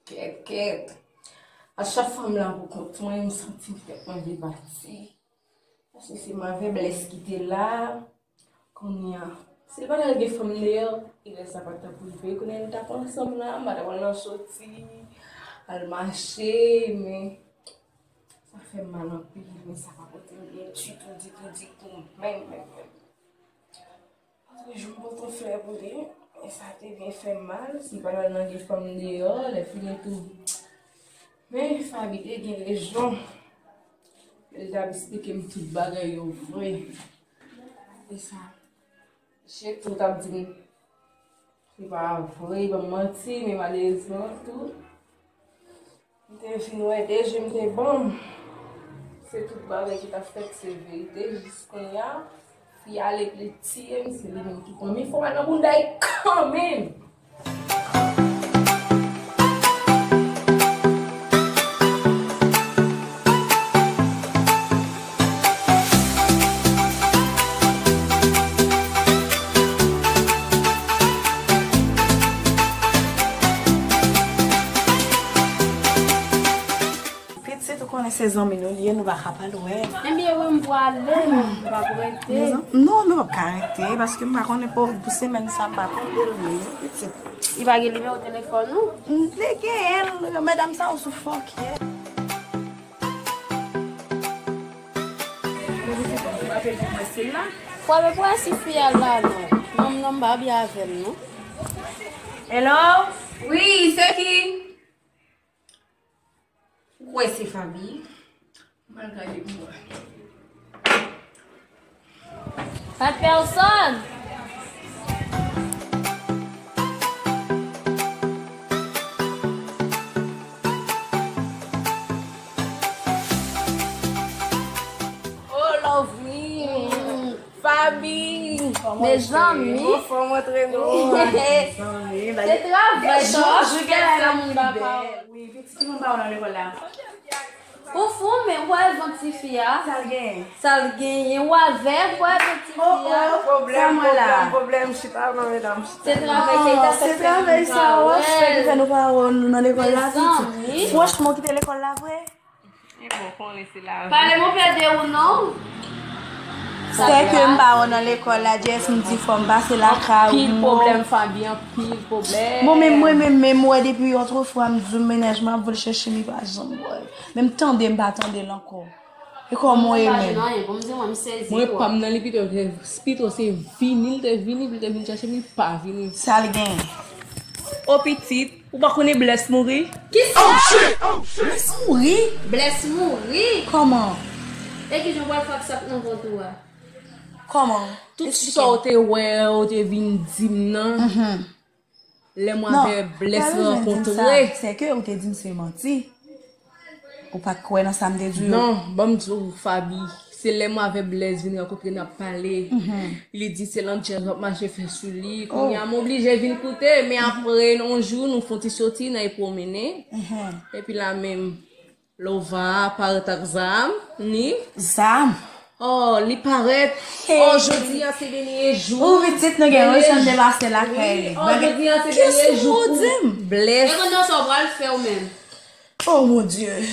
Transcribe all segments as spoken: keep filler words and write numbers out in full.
Kèt, kèt. A chak fwa m la pou kont mwen, m santi tèt mwen vle pati. Paske se m avè Blès ki te la. Kounye a, si l pa t al gen fanm deyò, e lè sa pa t ap rive. Kounye a, nou t ap ansanm la, m pa t ap al nan soti, al mache, men sa fè m mal anpil, men sa pa pote m byen ditou, ditou, ditou, menm, menm, menm. Lòt jou m pote yon flè pou li, men sa te byen fè m mal, si l pa t al nan gen fanm deyò, lè fini tou. Men, Faby te gen rezon. Li t ap esplike m tout bagay yo vre. E sa. Chèk tou t ap di m se pa vre, ban m manti, men malerezman tou, m te vin wè de je m te ban m. Se tout bagay ki t ap fèt, se verite. Jis kounye a, fi a ale vle tiye m, se li menm ki pran m. Men fò m al nan bounda l kanmenm. Pitit, ou konnen se zanmi nou li ye, nou pa ka pa l wè. Ebyen, wi, m pwale, m p ap rete. Non, nou p ap ka rete, paske m pa konnen pou, pou semèn sa, m pa konnen l, wi, pitit. Li pa gen nimewo telefòn ou? Li genyen l, medam sa yo sou fòkè. Frape pou mwen, Sila. Frape pou mwen, si fi a la, non. Non, non, m pa byen avè l, non. Hello? Wi, se ki? Ou kwè se Faby? M al gade pou mwen. Pa t pèsonn. Oh, Lovely. Faby. Mezanmi. Anfòm antre nou. Se travay, non? Jounen la moun ba pawòl. Wi, pitit, ki moun ba w nan lekòl la? Ou fou, men ou pa wè vant tifi a? Sa l genyen? Sa l genyen? Ou avè, ou pa wè vant tifi a? Oh, oh, pwoblèm, pwoblèm, pwoblèm, chita non, medam, chita. Se travay sa, se travay sa, wòch fè ki fè nou pa wè w nan lekòl la, pitit. Franchman, ou kite lekòl la vre? E bon, konnen se lavi. Pale m pè de ou non. Se ke m pa wè w nan lekòl la, Jess, m di fò m pase lakay ou. Anpil pwoblèm, Faby, anpil pwoblèm. Bon, men mwen, men, men mwen, depi otrefwa, m di w mennaj mwen ap voye chèche m, li pa janm wè l. Men m tande, m pa tande l ankò. E kòman w ye menm? Mwen pa di anyen, bon, m di mwen, m sezi. Mwen pa m nan li pito, pito se vini, l te vini, pou l te vin chèche m, li pa vini. Sa l genyen? O pitit, ou pa konnen Bless mouri? Kisa? Bless mouri? Bless mouri? Kòman? E kijan w pral fè ak sa k nan vant ou a? Kòman? Tout sa w te wè, w te vin di m nan. Lè mwen avè Bless rankontre. Se ke ou te di m se manti. Ou pa t kwè nan sa m te di w? Non, ban m di w, Faby. Se lè mwen avè Bless vin rankontre, n ap pale. Li di se landjèz w ap mache fè sou li. Kounye a, m oblije vin koute. Men apre, yon jou, nou fè yon ti soti, n al pwomennen. Epi la menm, Lova parèt ak zam, ni? Zam. Oh, li parèt. Hey. Oh, jodi a se dènye jou. Ou pitit nou gen yon chanm de pase lakay li. Oh, jodi a se dènye jou pou Bless. E konn nan sa w pral fè w menm. Oh, mon Dieu.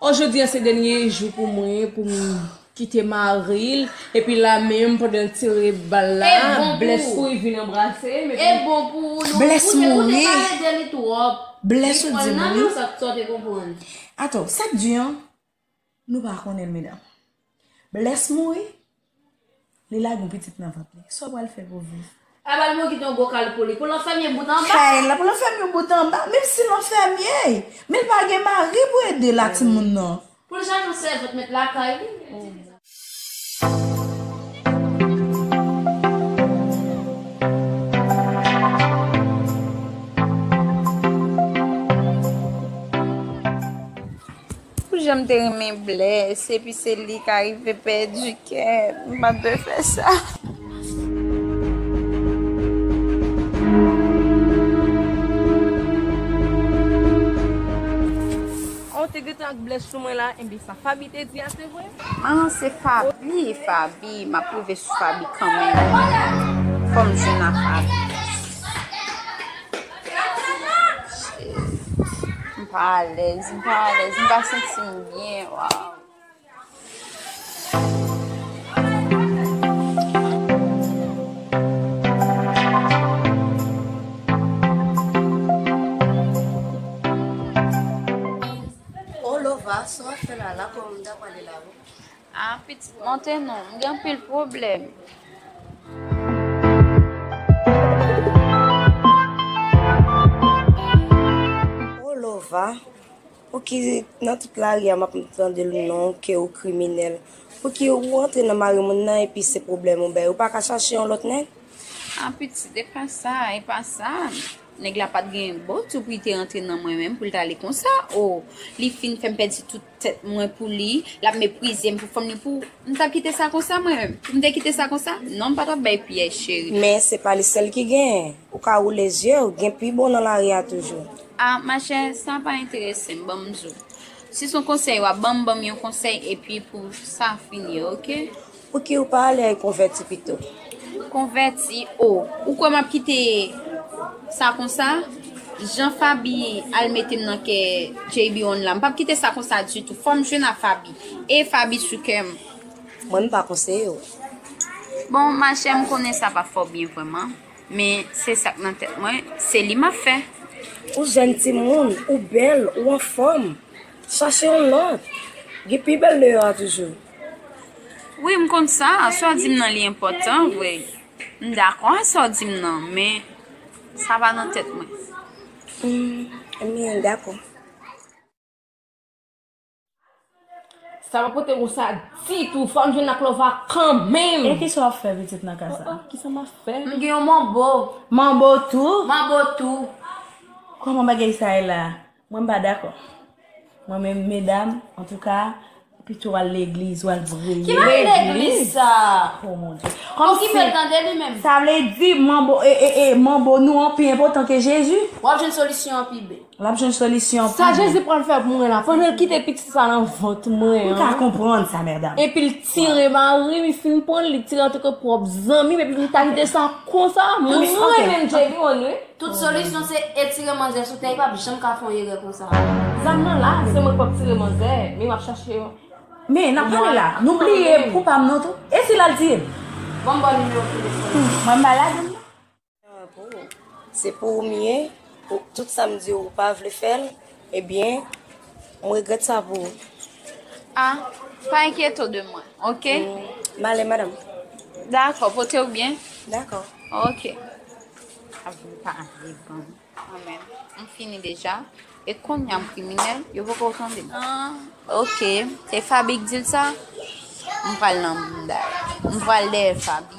Oh, jodi a se dènye jou pou mwen, pou m kite mari l. Epi la menm, pandan l tire bal la, Bless kouri vin anbrase m. E bon pou ou, nou, Bless mouri. Ou te ka ede li twòp. Bless ou di mouri. Sa w te konprann. Ato, sa k di an? Nou pa konnen l, medam. Bless mouri, li lage yon pitit nan vant li. Sa w pral fè pou viv? Aba l mwen kite yon gwo kal pou li. Pou l anfèmye bout anba. Kay la, pou l anfèmye bout anba. Menm si l anfèmye, men l pa gen mari pou ede la timoun nan. Pou l chache yon sèvant met lakay li. Pou jan m te renmen Bless, epi se li k arive pèdi kè m, m pa t dwe fè sa. Oh, te gentan ak Bless sou mwen la, enben sa Faby te di a se vre? Ah, se Faby, Faby, m ap rive sou Faby kanmenm. Fò m jwenn a Faby. M pa alèz, m pa alèz, m pa santi m byen, waw. Oh, Lova, sa w ap fè la, la kòman m ta pale la, wi. Ah, pitit, monte non, m gen anpil pwoblèm. Oh, Lova, pouki nan tout lari a m ap tande l non, ke ou kriminèl? Pouki ou antre nan mari moun nan epi se pwoblèm ou bay? Ou pa ka chache yon lòt nèg? Ah, pitit, e pa sa, e pa sa. Nèg la pa t gen bon tou pou li te rantre nan mwen menm, pou l t ale konsa. Oh, li fin fè m pèdi tout tèt mwen pou li, l ap meprize m pou fanm li, pou m t ap kite sa konsa mwen menm? Pou m te kite sa konsa? Non, m pa t ap bay pyès, cheri. Men se pa li sèl ki genyen. Ou ka woule zye w, gen pi bon nan lari a toujou. Ah, machè, sa pa enterese m, ban m di w. Si se yon konsèy w ap ban m, ban m yon konsèy, epi pou sa fini, oke? Pouki ou pa ale konvèti pito? Konvèti? O, ou kwè m ap kite sa konsa? Jan Faby al mete m nan kè J B on la, m p ap kite sa konsa ditou. Fò m jwenn a Faby. E Faby sou kè m. Mwen, m pa konseye w. Bon, machè, m konnen sa pa fè w byen vrèman. Men se sa k nan tèt mwen, se li m ap fè. Ou jèn timoun, ou bèl, ou anfòm. Chache yon lòt. Gen pi bèl deyò a toujou. Wi, m konn sa. Sa w di m nan li enpòtan vre. M dakò a sa w di m nan, men sa pa nan tèt mwen. Hmm, ebyen, dakò. Sa pa pote konsa ditou. Fò m jwenn ak Lova kanmenm. E kisa w ap fè pitit nan ka sa? Oh, oh, kisa m ap fè? M gen yon manbo. Manbo tou? Manbo tou. Kòman bagay sa ye la? Mwen m pa dakò. Mwen menm, medam, antouka, pito w al legliz, w al priye. Ki bagay legliz sa? Oh, mon Dieu. Okipe l tande li menm. Sa vle di manbo, e, e, e, manbo nou an pi enpòtan ke Jezi. W ap jwenn solisyon an pi byen. L ap jwenn solisyon pou mwen. Sa Jezi pral fè pou mwen la, pandan l kite pitit sa nan vant mwen an. M ka konprann sa, medam. Epi l tire mari m, li fin pran l, li tire antanke pwòp zanmi m, epi m ta kite sa konsa. Mwen, mwen menm, J B on, wi. Tout solisyon se etire manzè sou tè, li p ap janm ka fè yon erè konsa. Zam nan la, se mwen k ap tire manzè, men m ap chache yon. Men, n ap pale la, nou bliye pou pa m nan tou. E si l al tiye m? Ban m ba w nimewo telefòn. Mwen, m pa lage m nan. Pou ou. Se pou ou m ye, ou, tout sa m di w, ou pa vle fè l, ebyen, m regrèt sa pou ou. Ah, pa enkyete w de mwen, oke? Mm, m ale, madanm. Dakò, pote w byen. Dakò. Oke. Ap vin pale, bon. Anmèd. M fini deja. E kounye a m kriminèl, yo poko tande m. Ah, oke. Se Faby k di l sa? M pral nan bounda l. M pral dèyè Faby.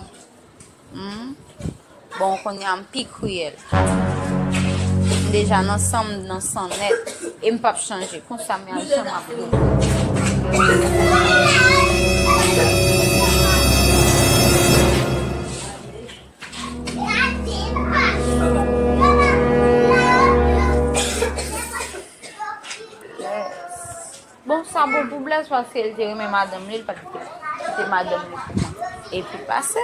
Hmm? Bon, kounye a m pi kriyèl. M deja nan san m, nan san nèt. E m p ap chanje. Konsa, men al jan m ap rete. Yes. Paske li te renmen madanm li, li pa t kite, kite madanm li pou mwen. Epi pase,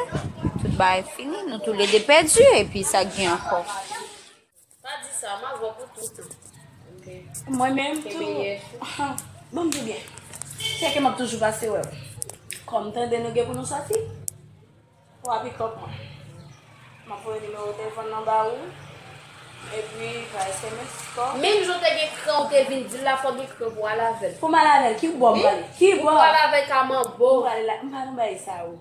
tout bagay fini, nou toulede pèdi, epi sa k gen ankò? Pa di sa, m avè w pou toutan. Mwen menm tou. Ban m di byen. Se ke m ap toujou pase wè w. Kòm tande nou gen pou nou sòti, w a pikòp mwen. M ap voye nimewo telefòn nan ba ou. Epi pa S M S ankò. Menm jan w te gen kran, ou te vin di l la, fò w gen kran pou w al avè l. Pou m al avè l, ki bò m prale? Ki bò? Ou pral avè l ka manbo. M prale la, m pa nan bagay sa yo.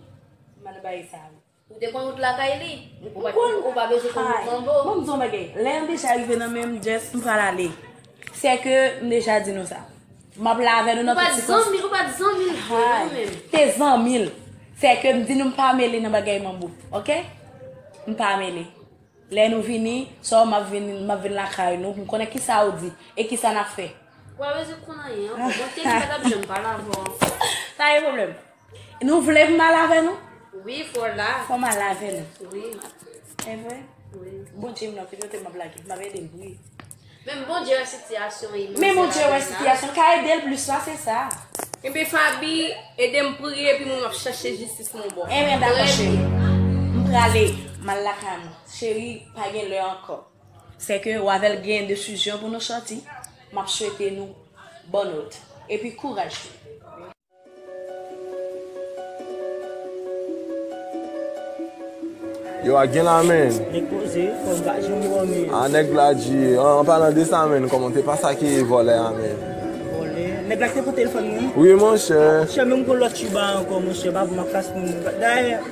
M pa nan bagay sa yo. Ou te konn wout lakay li. Ou pa, ou pa bezwen konn wout manbo. Bon, m di yon bagay. Lè m deja rive nan men m, just m pral ale. Se ke m deja di nou sa. M ap la avè nou nan tout sikonstans. Ou pa t zanmi, ou pa t zanmi l vre non menm. Te zanmi l. Se ke m di nou m pa mele nan bagay manbo. Oke? M pa mele. Lè nou vini, sò m ap vin, m ap vin lakay nou, pou m konnen kisa ou di e kisa n ap fè. Ou pa bezwen konn anyen ankò. Bon, te m pa t ap janm pale avè w ankò. Pa gen pwoblèm. Nou vle pou m al avè nou? Wi, fò w la. Fò m al avè nou. Wi. E vre? Wi. Bondye m nan, kite kote m ap lage. M ap ede m priye. Men Bondye wè sitiyasyon e. Men Bondye wè sitiyasyon, ka ede l plis la, se sa. Enben, Faby, ede m priye, epi mwen m ap chache jistis mwen bò. Enben, dakò, cheri. M prale, m al lakay mwen. Cheri, pa gen lè ankò. Se ke w avè l gen desizyon pou nou sòti. M ap swete nou bòn wout. Epi kouraj. Yo, a gen la, menn. Nèg poze, fò m pa janm wè w, men. A, nèg la di, an, an palan de sa, menn, kòman te pa sa ki vòlè a, menn? Vòlè? Nèg la ki te pran telefòn mwen? Wi, monchè. Monchè, menm gon lòt chiba ankò, monchè, pa pou m ap kas moun. Dayè,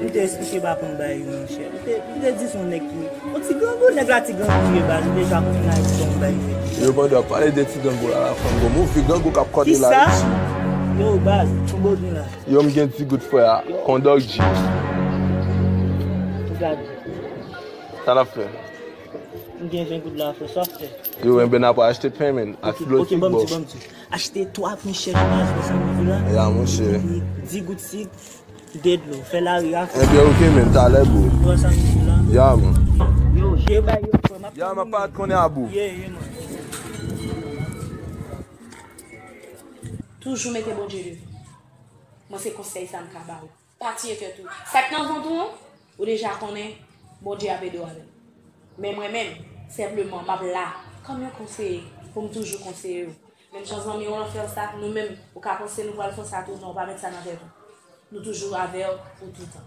m te esplike pa pou m bay, monchè. M te, m te di se yon nèg ki, yon ti grangou, nèg la ti grangou ye baz, li deja konn ayiti yon bay. Yo, pandan w ap pale de ti grangou la, la fanm gwo mouvi grangou k ap kòde la, isi. Yo, baz, konbo gen la. Yo, m gen ti goud frè a, kondòk G. Gade. Sa n ap fè? M gen ven goud la, frè, sa w ap fè? Yo, enben n ap achte pen, menn, ak dlo sik, bò. Ok, ok, ban m di, ban m di. Achte twa pen chèch baz, wè sa m di la. Ya, monchè. Epi di goud sik, de dlo. Fè lari a. Enben, ok, menn, talè, bro. Wè sa m di la. Ya, man. Yo, je bay yo, frè, m ap. Ya, m ap pa t konnen a bou. Ye, ye, man. Toujou mete Bondye devan. Mwen se konsèy sa m ka ba ou. Pa tiye tèt ou. Sa k nan vant ou an, ou deja konnen Bondye ap ede w avè l. Men mwen menm, senpleman, m ap la kòm yon konseye pou m toujou konseye w. Menm jan zanmi w lan fè w sa, nou menm, ou ka panse nou pral fè w sa tou, non, pa met sa nan tèt ou. Nou toujou avè w pou toutan.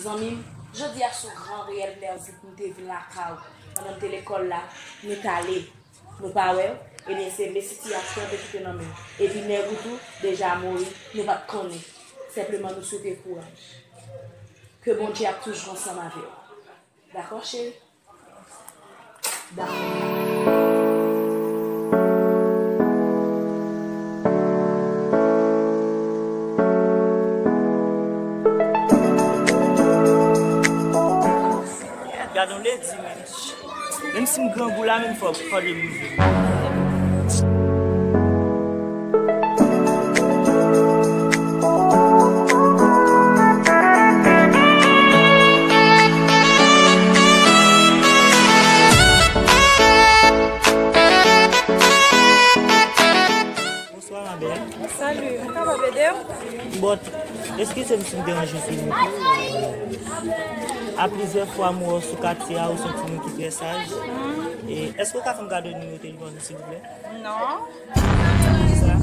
Zanmi m, jodi a se yon gran reyèl plèzi pou m te vin lakay ou. Pandan m te lekòl la, nou t ale. Nou pa wè w, ebyen se mesiti a ki te kite nan men w. Epi nèg ou tou deja mouri, nou pa t konnen. Senpleman nou swete kouraj. Ke Bondye ap toujou ansanm avè w. Dakò, cheri? Dakò. Gade yon ledi, men. Menm si m grangou la, menm fò, fò li rive. Bonswa, ma belle. Salut, ou kapab ede m? Bon, eskize m si m deranje w, silvouplè. A plizyè fwa m wè w sou katye a, ou se yon timoun ki trè saj. E, èske w ka fè m kado nimewo telefòn ou, silvouplè? Non. Sa?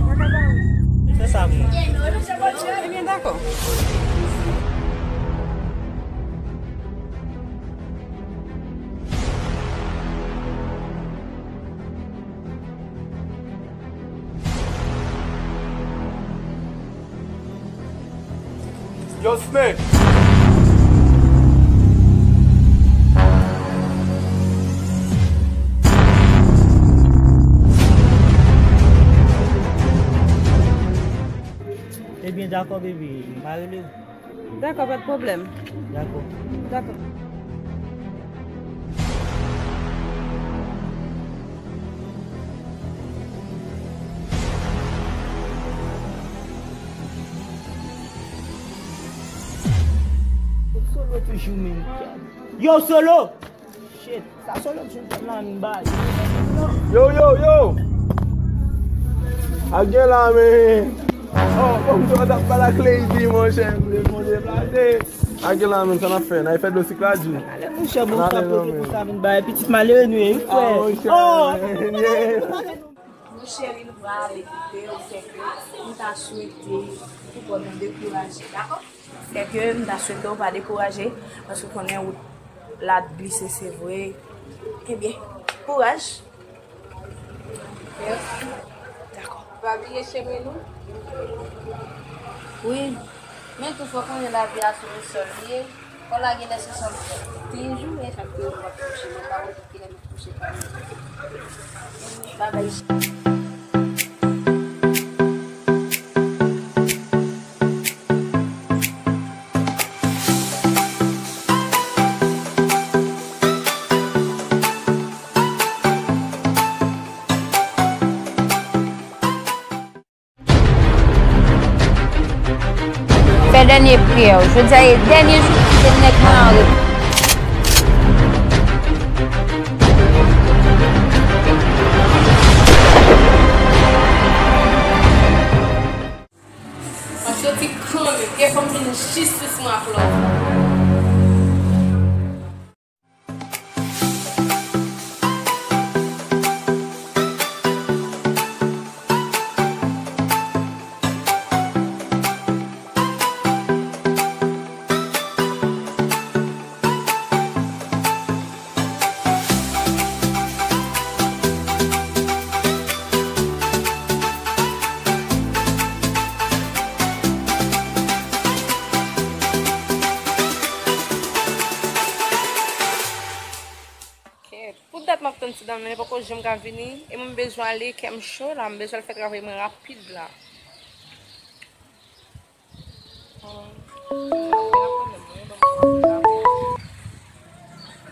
Pa ka ba ou. Fè sa pou mwen. Ebyen, dakò. Yo, Snake! Ebyen, dakò, baby. M a rele w. Dakò, pa t pwoblèm. Dakò. Dakò. Solo toujou menm. Yo, Solo! Shit, sa Solo t jwenn la, m bay. Yo, yo, yo! A gen la, men. Oh, bon, m t ap pale ak Lady, monchè, m te fon deplase. A gen la, men, sa n ap fè? N a fè dlo sik la, G. Ale, monchè, bon, sa pote pou sa vin bay pitit malere nou ye, wi, frè. Oh! Monchè, li nou pral ale kite w, sèke m ta swete pou pa nou dekouraje, dakò? Sèke m ta swete w pa dekouraje, paske w konnen wout la ap glise, se vre. Ebyen, kouraj. Mèsi. Dakò. Pa bliye chemen nou. Wi. Men tou fò konnen lavi a sou resò l ye. Fò lage lè se sòl toujou, e chak jou w ap touche mwen, pa wè kilè m ap touche pa mwen. Bagay. Fè dènye priyè w. Jodi a ye dènye jou pou kite nèg mwen an repo. M ap soti kanmenm. Gen fò m jwenn jistis mwen ak lòt. Kèt, pou dat m ap tann ti dam nan, li poko janm ka vini, e mwen m bezwen ale, kè m cho la, m bezwen al fè travay mwen rapid la.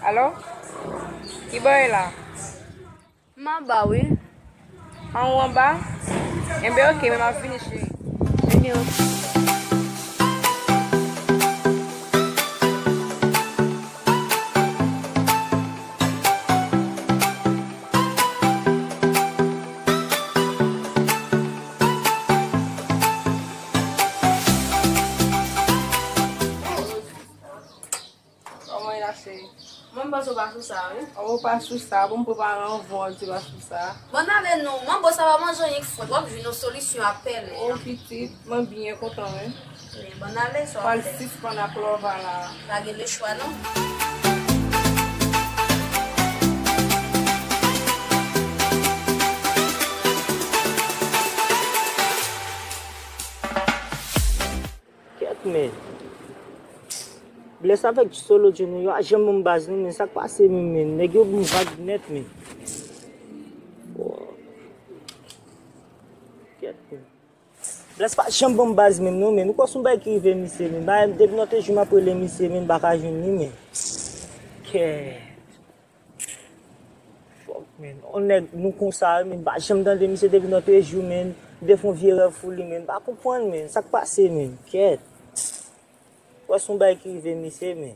Alo? Kibò w ye la? M anba wi. An ou anba? Enben oke, men m ap vini cheri. Enben oke. Kòman w ye la cheri? Mwen m panse w pa sou sa wi. Ou pa sou sa, bon m prepare anvan w di w pa sou sa. Bon ale non, manbo sa pa manje anyen k fwèt, w ap jwenn yon solisyon apèl. O pitit, mwen byen kontan wi. Wi, bon ale sa w ap fè. Pral sispann ak lòva la. Pa gen lechwa non. Kèt men. Bless avèk Solo Junior, yo pa janm ban m baz non, men sa k pase menm, men nèg yo ban m vag nèt, men. Kèt men. Bless pa janm ban m baz menm non, men. Ou kwè se yon bagay ki rive misye, men. Bagay depi nan te jou m ap rele misye, men, m pa ka jwenn li, men. Kèt. Fòk, men. On nèg nou konsa, men, m pa janm tande misye depi nan te jou, men. M te fè yon vye rèv pou li, men. M pa konprann, men. Sa k pase, men? Kèt. Wè se yon bagay ki rive misye, men.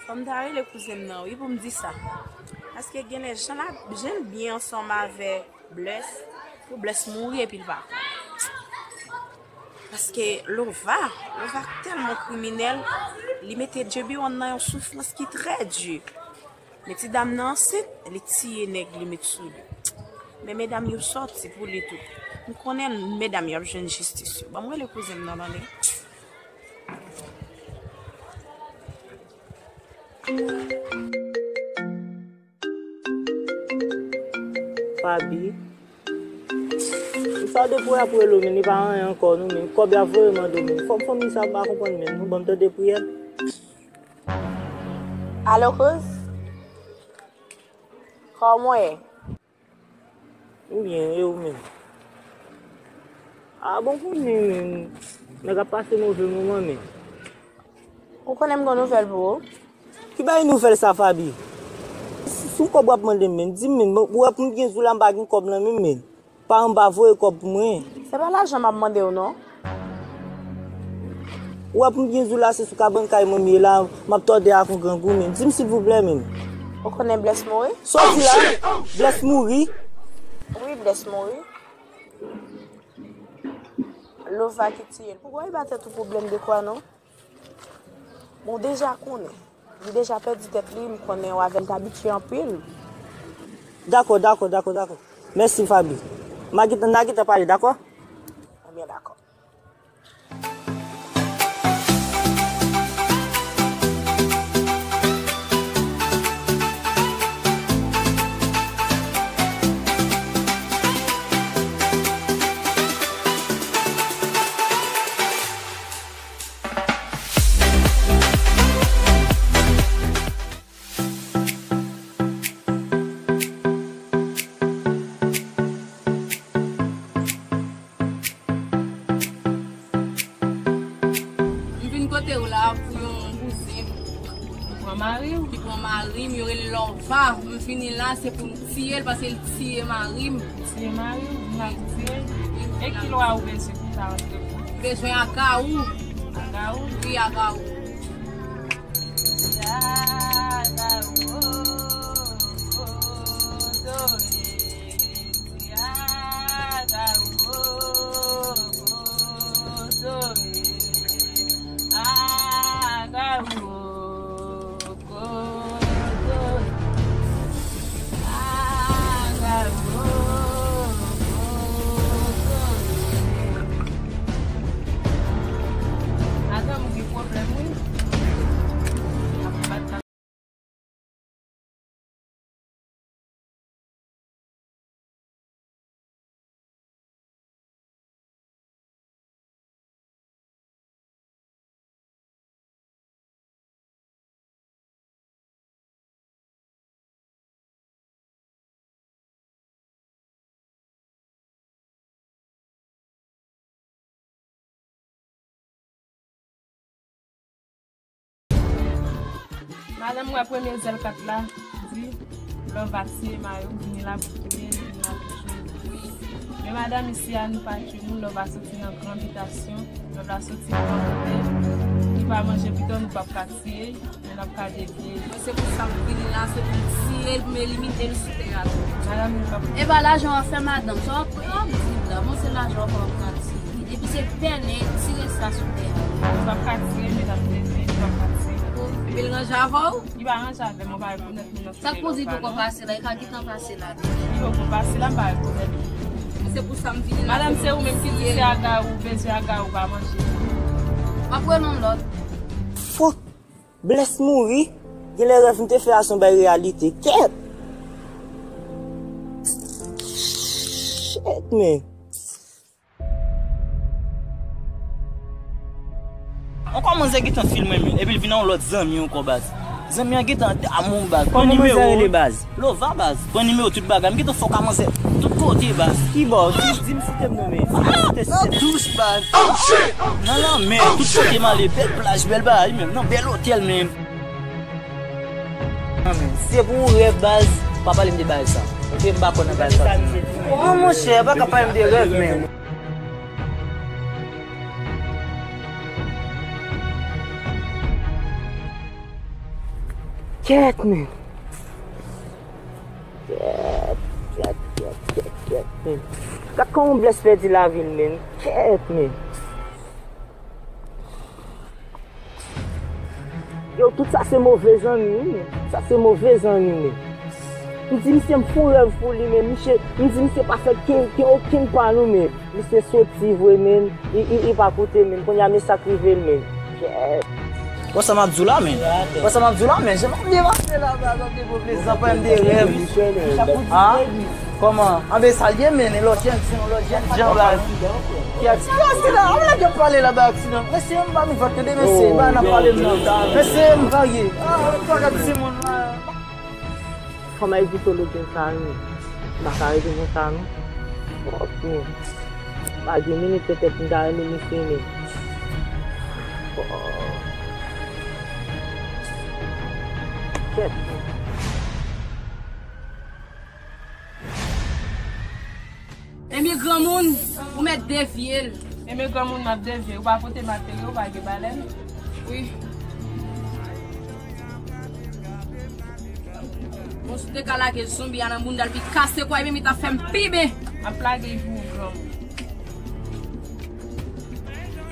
Fò m ta rele kouzen m nan wi pou m di sa. Paske genlè jan l ap, jan l byen ansanm avè Bless, pou Bless mouri epi l pa konn. Paske Lova, Lova tèlman kriminèl, li mete Djebiwon nan yon soufrans ki trè di. Men ti dam nan ansent, li tiye nèg li met sou li. Men medam yo sòti pou li tou. M konnen medam yo ap jwenn jistis yo. Ban m rele kouzen m nan tande. Faby. Sa de pou y ap rele w, men li pa anyen ankò, non, men kòb y ap voye mande w, men fò, fanmi sa m pa konprann, men nou ban m tande priyè. Alo, kouz? Kòman w ye? M byen, e ou menm? A bon, konnen, men, nèg ap pase move moman, men. Ou konnen m gen nouvèl pou ou? Ki bay nouvèl sa, Faby? Si, si w kòb w ap mande m, men, di m, men, ou wè pou m byen di w la, m pa gen kòb nan men m, men. Paran m pa voye kòb pou mwen. Se pa lajan m ap mande w, non. Ou wè pou m byen di w la, se sou kabann kay mwen m ye la, m ap tòde ak yon grangou, men. Di m silvouplè, men. Ou konnen Bless mouri? Sòti la, Bless mouri. Wi, Bless mouri. Lova ki tiye l. Ou wè, li pa tèt ou pwoblèm de kwa, non? Bon, deja konnen. Li deja pèdi tèt li, m konnen w avè l t abitye anpil. Dakò, dakò, dakò, dakò. Mèsi, Faby. M a gentan, n a gentan pale, dakò? Ebyen, dakò. M vin kote w la pou yon bouzen. Ou pran mari w? Ki pran mari m, yo rele Lova. M vini la, se pou m tiye l, paske l tiye mari m. Tiye mari w? Vin la pou tiye l? E ki lwa ou bezwen pou ta rantre pou? M bezwen agawou. Agawou? Wi, agawou. Madanm ou gen pwoblèm, wi. Madanm, wè premye zèl kat la, di, Lova tiye mari w, vini la pou touye l, vini la pou tchwe l. Men madanm, isi a, nou pa tchwe moun, Lova soti nan gran bitasyon, Lova soti nan gran kote, li pa manje pito, nou p ap ka tiye l. Men n ap ka devye. Mwen se pou sa m vini la, se pou m tiye l, pou m elimine l sou tè a tou. Madanm, nou p ap... E pa lajan w ap fè madanm, sa w ap, w ap di la, bon se lajan w ap, w ap ka tiye. Epi se pèlen, tire sa sou tè a. Ou p ap ka tiye, men n ap devye, ou p ap ka tiye. Epi l ranje avè w? Li pa ranje avè m, mwen pa rekonèt moun nan. Sa k pou di poko pase la, li ka gentan pase la. Li poko pase la, m pa rekonèt li. Se pou sa m vini la. Madanm, se ou menm ki di se aga ou, bezwen aga ou pa manje. M ap wè non lòt. Fòk Bless mouri, genlè rèv m te fè a se yon bay reyalite. Kèt! Shit, man. Ankò manzè gentan filme, men, epi l vin nan yon lòt zanmi ankò, baz. Zanmi an gentan damou, baz. Pran nimewo. Kòman manzè rele, baz? Lova, baz. Pran nimewo tout bagay. M gentan fòk a manzè tout kote, baz. Kibò? Di, di m site m non, men. Ah, nan douch, baz. Nan lanmè, tout kote m ale, bèl plaj, bèl bagay menm. Nan bèl otèl menm. Non, men, si se pou yon rèv, baz, pa pale m de bagay sa. Ok, m pa kwè nan bagay sa. Non, monchè, pa ka pale m de rèv, men. Kèt, men. Kèt, kèt, kèt, kèt, kèt, men. Gad kòman Bless pèdi lavi l, men. Kèt, men. Yo, tout sa se move zanmi, wi, men. Sa se move zanmi, men. M di misye m fè yon rèv pou li, men misye, m di misye pa fè ken, ken okenn pa nou, men. Misye soti vre, men. Li, li, li pa koute, men. Kounye a, men sa k rive l, men. Kèt. Wè sa m ap di w la, men. Wè sa m ap di w la, men. Jan m ap byen pase la, baz, m ap byen pran plezi, m ap pale m de rèv. Ah? Kòman? Anben, sa l ye, men, e lòt jèn, se yon lòt jèn jan, baz. Ki aksidan? Ki aksidan? Anben, nèg yo pale la, bay aksidan. Mesye, m pa nou vant, tande, mesye, ba n ap pale m nan. Mesye, m varye. Ah, m pa ka di se moun la. Kòman e di solo gen sa, wi? M pa ka rete konsa, non. Fòk, men. Pa gen minit petèt m ta renmen misye men. Kèt. Ebyen granmoun, ou mèt devye l. Ebyen granmoun m ap devye, ou pa pote materyèl, ou pa gen balèn. Wi. Bon, si w te ka lage zonbi a nan bounda l, pi kase kwa, ebyen, li t ap fè m pi byen. M ap lage l pou ou, granmoun.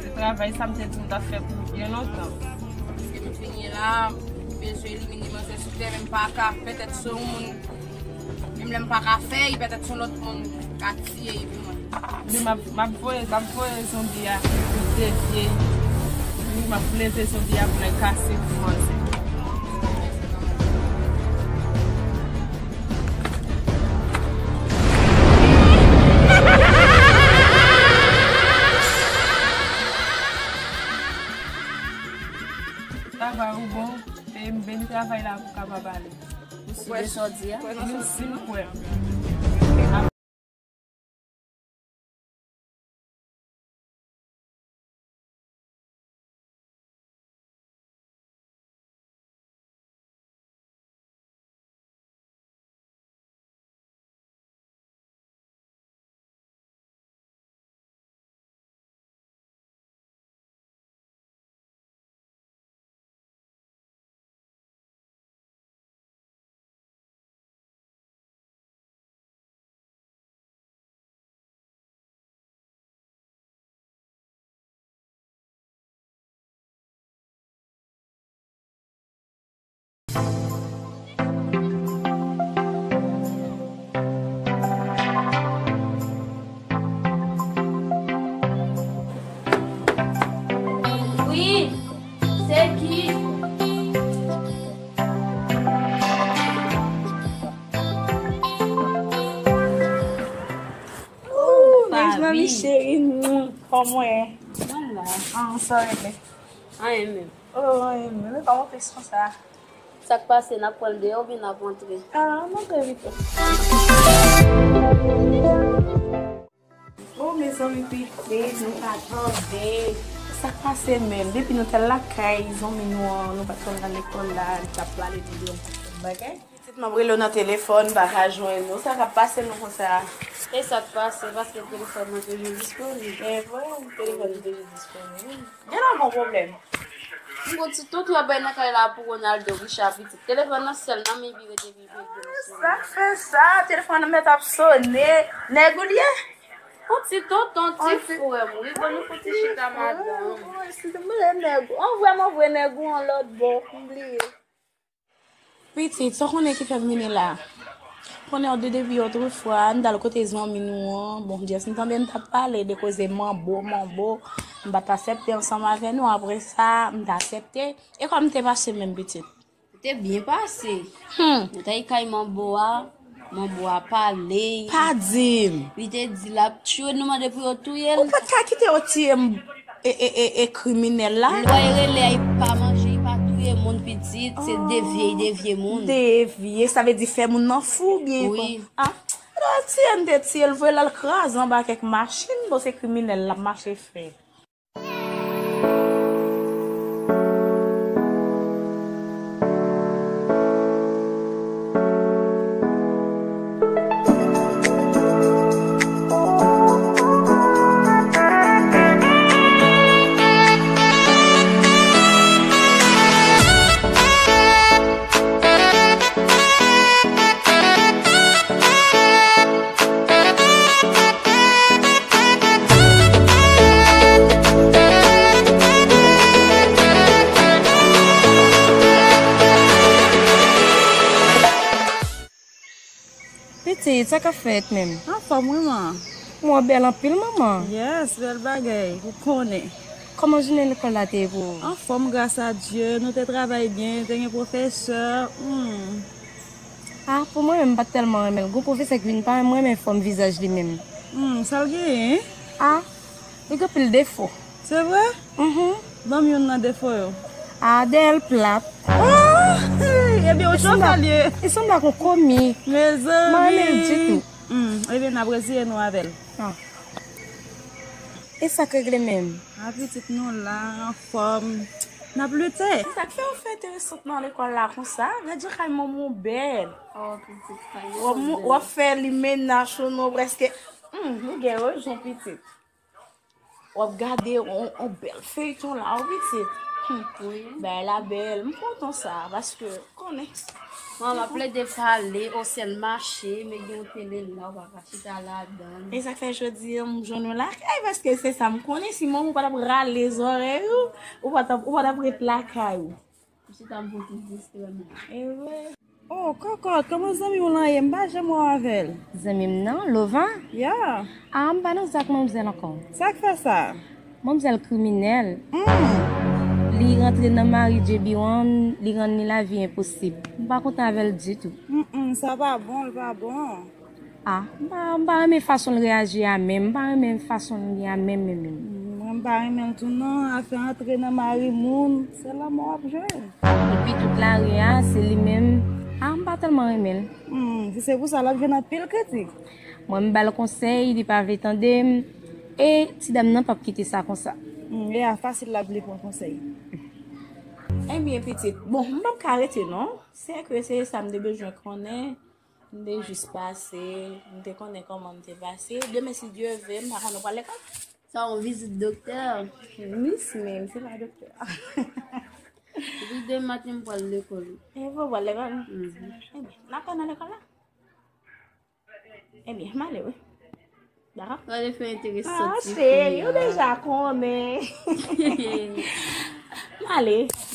Se travay sa m te di m t ap fè pou ou byen lontan. Paske m vini la, m bezwen elimine manzè sou tè, men m pa ka. Petèt se yon moun, menm lè m pa ka fè l, petèt se yon lòt moun ka tiye l pou mwen. Wi, m ap, m ap voye, m ap voye zonbi a pou devye. Wi, m ap leve zonbi a pou l al kase kou manzè. Travay ou bon, e m beni travay la pou kapab ale. Ou si de sa w di a? Wi, m si m kwè. Wi, se ki? Ooh, nice, mami cheri, mm, kòman w ye? Mwen la. Ah, sa regle. Anyen menm. Oh, anyen menm. Men kòman w fè konsa? Sa k pase, n ap pran l deyò oubyen n ap antre? Ah, n antre pito. Oh, mezanmi, pitit, nou pa tande. Sa k pase menm? Depi nou t al lakay zanmi nou an, nou pa t konn al lekòl la, li t ap pale de yon pakèt bagay. Pitit, m ap rele w nan telefòn, m pa ka jwenn ou. Sa k ap pase nou konsa? E sa k pase, paske telefòn mwen toujou disponib. E vre, telefòn ou toujou disponib. Gen la gon pwoblèm. M gon ti tonton ap bay nan kay la pou Ronaldo, Richard pitit. Telefòn nan sèl nan men li rete pi byen. Sa k fè sa? Telefòn nan mèt ap sone. Nèg ou l ye? On ti tonton, ti frè m, wi, bon, nou fon ti chita madanm. Wi, wi, si te mele nèg ou. An vrè, m an vrè nèg ou an lòt bò, m bliye. Pitit, sa w konnen ki fè m vini la? Konnen w de depi otrefwa, m t al kote zanmi nou an. Bon, jès m tande n t ap pale de koze manbo, manbo. M pa t aksepte ansanm avè nou. Apre sa, m t aksepte. E kòman te pase menm, pitit? Te byen pase. Hmm. Nou t al kay manbo a. Manbo a pale. Pa di m. Li te di l ap tchwe, nou mande pou yo touye l. Ou pa t ka kite yo tiye m, e, e, e, e kriminèl la? Lwa e rele a, li pa manje, li pa touye moun pitit, se devye, li devye moun. Devye, sa vle di fè moun nan fou byen. Wi. Ah, lè tiye m te tiye l, voye l al kraze anba kèk machin, bon, se kriminèl l ap mache fè. Pitit, sa k ap fèt menm? Anfòm wi man. Mwen bèl anpil manman. Yes, bèl bagay, ou konnen. Kòman jounen lekòl la te ye pou ou? Anfòm gras a Dye, nou te travay byen, te gen pwofesè. Hmm. Ah, pou mwen menm, m pa t tèlman renmen l. Gon pwofesè ki vin pa renmen fòm vizaj li menm. Hmm, sa l genyen? Ah, li gen pil defo. Se vre? Mhm. Ban m youn nan defo yo. Ah, dèyè l plat. Oh! Ebyen, ou chofè l ye. Li sanble ak yon komi. Mezanmi. M pa renmen l ditou. Hmm, ebyen, n ap reziye nou avè l. Ah. E sa k regle menm? A pitit, nou la, anfòm. N ap lite. Sa k fè w fè enteresant nan lekòl la konsa? Gad jan kay manman w bèl. Oh, pitit, kay yo bèl. W ap fè li mennaj ou non prèske. Hmm, ou gen rezon, pitit. W ap gade on, on bèl feyton la, wi, pitit. Hmm. Wi. Bagay la bèl. M kontan sa, paske, konnen. Mwen, m ap plede pale, o sèl mache, men gen yon tele la, w pa ka chita ladan. E sa k fè jodi a, m jwenn ou lakay, paske se sa m konnen, si manman w pa t ap rale zòrèy ou, ou pa t ap, ou pa t ap ret lakay ou. M chita m pou ti distrè m. E vre. Oh, kòkòt, kòman zanmi w lan ye? M pa janm wè w avè l. Zanmi m nan, Lova? Ya. Ah, m pa nan zak manmzèl ankò. Sa k fè sa? Manmzèl kriminèl. Hmm. Li rantre nan mari Djebi wan, li rann li lavi enposib. M pa kontan avè l ditou. Mm, mm, sa pa bon, l pa bon. Ah, m pa, m pa renmen fason l reyaji a menm, m pa renmen fason l ye a menm, menm, menm. Mwen m pa renmen l tou non, afè antre nan mari moun, se lanmò w ap jwenn. Epi tout lari a, se li menm, ah, m pa tèlman renmen l. Hmm, si se pou sa, l ap jwenn anpil kritik. Mwen m ba l konsèy, li pa vle tande m, e ti dam nan p ap kite sa konsa. Hmm, e a fasil l ap vle pran konsèy. Ebyen, pitit, bon, m p ap ka rete non, se ke se sa m te bezwen konnen. M te jis pase, m te konnen kòman m te pase. Demen, si Dye ve, m pa konnen w pral lekòl. Sa yon vizit doktè. Miss menm, se pa doktè. Depi demen maten, m pral lekòl. E pou w pral lekòl? Mhm. Ebyen, n ap tann nan lekòl la? Ebyen, m ale, wi. Dakò? Gade fè enteresan ti fi a. Ah, cheri, ou deja konnen. M ale,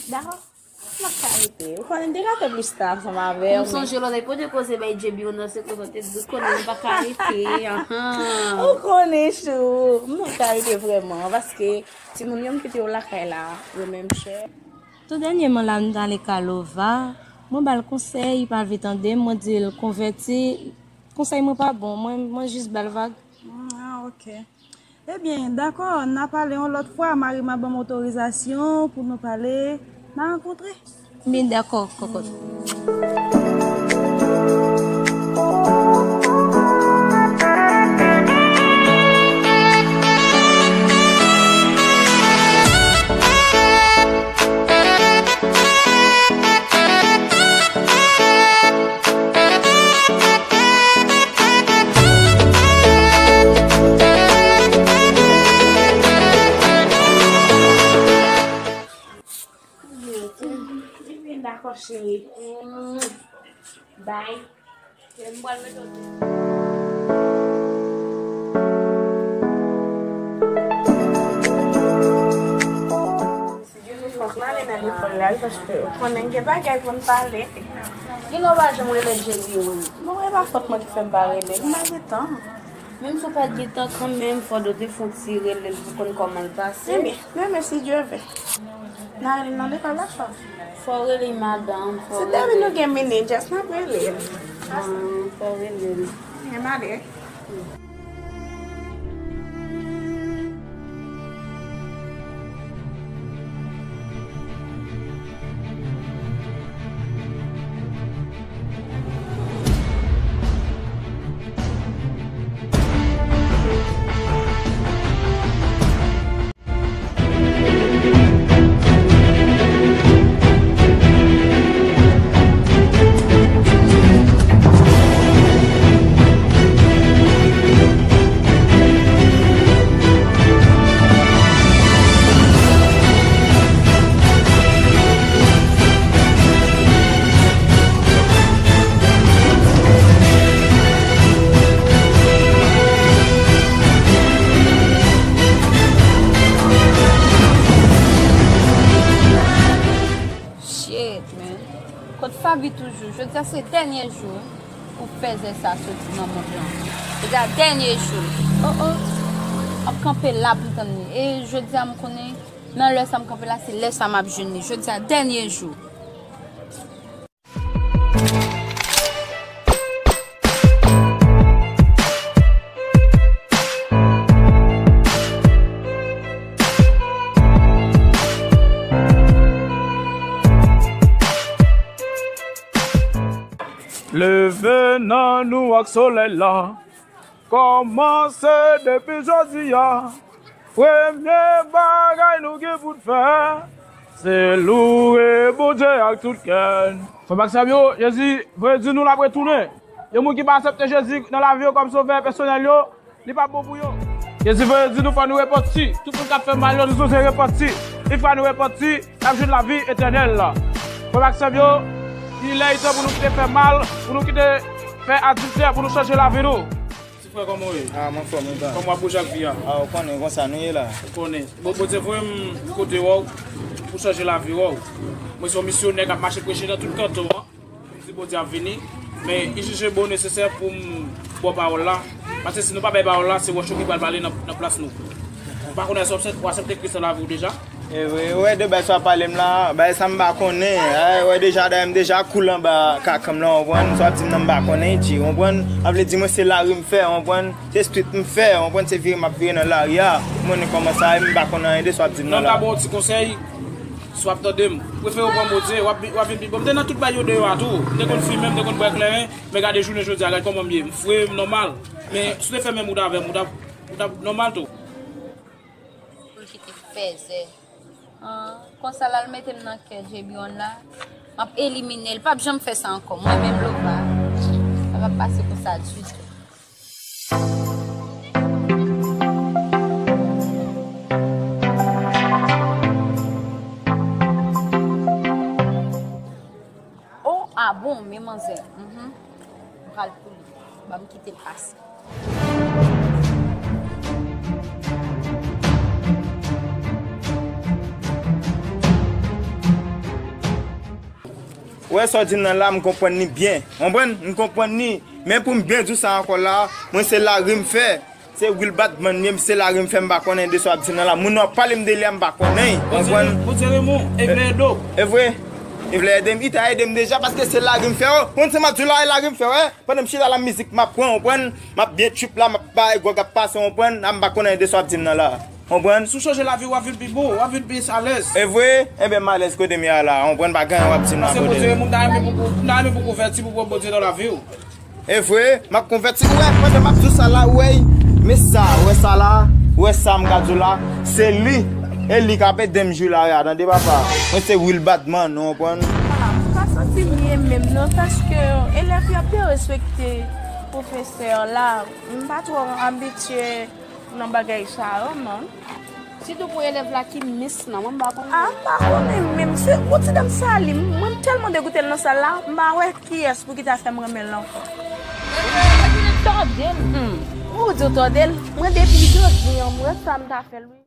dakò? M ap ka rete. Ou konnen, m te ka fè plis tan ansanm avè w, men. M sonje lòt, pou te koze bay Djebi, ou nan se kote, ou te di, ou konnen, m pa ka rete, ahan. Ou konnen, chou, m pa ka rete vrèman, paske timoun yo m kite yo lakay la, yo menm chè. Tou dènyèman la, m t ale ka Lova, mwen ba l konsèy, li pa vle tande m, mwen di l konvèti, konsèy mwen pa bon, mwen, mwen jis ba l vag. Ah, ok. Ebyen, dakò, n a pale yon lòt fwa, mari m a ban m otorizasyon pou nou pale, n a rankontre. Byen, dakò, kòkòt. Dakò, cheri. Bye. Fòk m ale nan lekòl la, wi, paske ou konnen gen bagay pou n pale. Gen lè w pa janm rele Djebi, wi. Bon, e pa fòt mwen ki fè m pa rele l, m pa gen tan. Menm si w pa t gen tan kanmenm, fò w te fè yon ti rele l pou konn kòman l pase. Ebyen, demen, si Dye vle. N a rele nan lekòl la, chwa. Fò w rele madanm, fò w rele. Se depi nou gen minit, just n ap rele l. Ah, fò w rele l. Ebyen, m ale. Shit, man. Kot Faby toujou? Jodi a se dènye jou pou fèzè sa soti nan mond lan. Jodi a dènye jou. Oh, oh. M ap kanpe la pou m tann li. E jodi a m konnen nan lè sa m kanpe la, se lè sa m ap jwenn li. Jodi a dènye jou. Leve nan nou ak solèy la. Kòmanse depi jodi a. Premye bagay nou gen pou n fè, se louwe Bondye ak tout kè n. Frè m ak sè m yo, Jezi vle di nou l ap retounen. Yon moun ki pa aksepte Jezi nan lavi yo kòm sovè pèsonèl yo, li pa bon pou yo. Jezi vle di nou fò nou repanti. Tout moun k ap fè mal yo, nou sipoze repanti. Yon fwa nou repanti, n ap jwenn lavi etènèl la. Frè m ak sè m yo, li lè li tan pou nou kite fè mal, pou nou kite fè adiltè, pou nou chanje lavi nou. Ti frè, kòman w ye? Ah, m anfòm, wi, pa. Kòman w ap bouje ak vi a? Ah, ou konnen konsa nou ye la. Ou konnen. Bon, Bondye voye m kote w pou chanje lavi w. Mwen se yon misyonè k ap mache preche nan tout kanton an. M di Bondye ap vini, men li jije bon nesesè pou m ba w pawòl la. Paske si nou pa bay pawòl la, se wòch yo ki pral pale nan, nan plas nou. M pa konnen si w aksepte, w aksepte Kris nan lavi w deja. E vre, ou wè de bagay sa w ap pale m la, bagay sa m pa konnen. Eh, ou wè deja, dayè m deja koule anba kakan m la, w konprann? Sa w ap di m nan m pa konnen, G, w konprann? Sa vle di mwen se lari m fè, w konprann? Se street m fè, w konprann? Se vire m ap vire nan lari a. Ou konnen kòman sa ye, m pa konn anyen de sa w ap di m nan la. Non, m ka ba w ti konsèy, si w ap tande m. Prefere w pran Bondye, w ap, w ap vin pi bon. M te nan tout bagay yo deyò a tou. M te konn fimen, m te konn bwè kleren, men gade jounen jodi a, gade kòman m ye. M fre, m nòmal. Men si w te fèmen bouda avè m, ou t ap, ou t ap nòmal tou. Pou l kite fèzè. Ah, konsa l al mete m nan kè Jebion la. M ap elimine l. P ap janm fè sa ankò. Mwen menm Lova, sa p ap pase konsa ditou. Oh, ah bon, men manzè. Mhm. M pral pou li. Ban m kite l pase. Ou wè sa w di m nan la, m konprann li byen. Konprann? M konprann li. Men pou m byen di w sa ankò la, mwen se lari m fè. Se Will Batman m ye, m se lari m fè, m pa konnen de sa w ap di m nan la. Moun nan w ap pale m de li a, m pa konnen. Konprann? Bondye renmen w, e vle ede w. E vre? E vle ede m, li ta ede m deja, paske se lari m fè, o. Konn se m ap di w la, e lari m fè, wè. Pandan m chita la, mizik m ap pran, konprann? M ap byen trip la, m ap bay gwòg ap pase, konprann? A m pa konnen de sa w ap di m nan la. Konprann? Si w chanje lavi w, w ap vin pi bon, w ap vin pi alèz. E vre? Enben, m alèz kote m ye a la, konprann? Pa gen anyen w ap di m la kote m. Paske Bondye, moun ta renmen pou, moun ta renmen pou konvèti, pou pran Bondye nan lavi w. E vre, m ap konvèti. Ou wè, pandan m ap di w sa la, ou wè, men sa, ou wè sa la, ou wè sa m ka di w la, se li, e li k ap ede m jwi la, tande papa. Mwen se Will Batman, ou konprann? Ah, m pa santi m byen menm non, paske elèv yo ap derespekte pwofesè la. M pa twò abitye nan bagay sa yo, man. Sitou pou elèv la ki mins nan, mwen m pa konnen. Ah, m pa konnen menm. Se yon ti dam Salim. Mwen m tèlman degoute l nan sal la, m pa wè kiyès pou ki ta fè m renmen l ankò. Mwen di w tòde l. Hmm. Ou di w tòde l? Mwen depi jodi an, m wè sa m ta fè l, wi.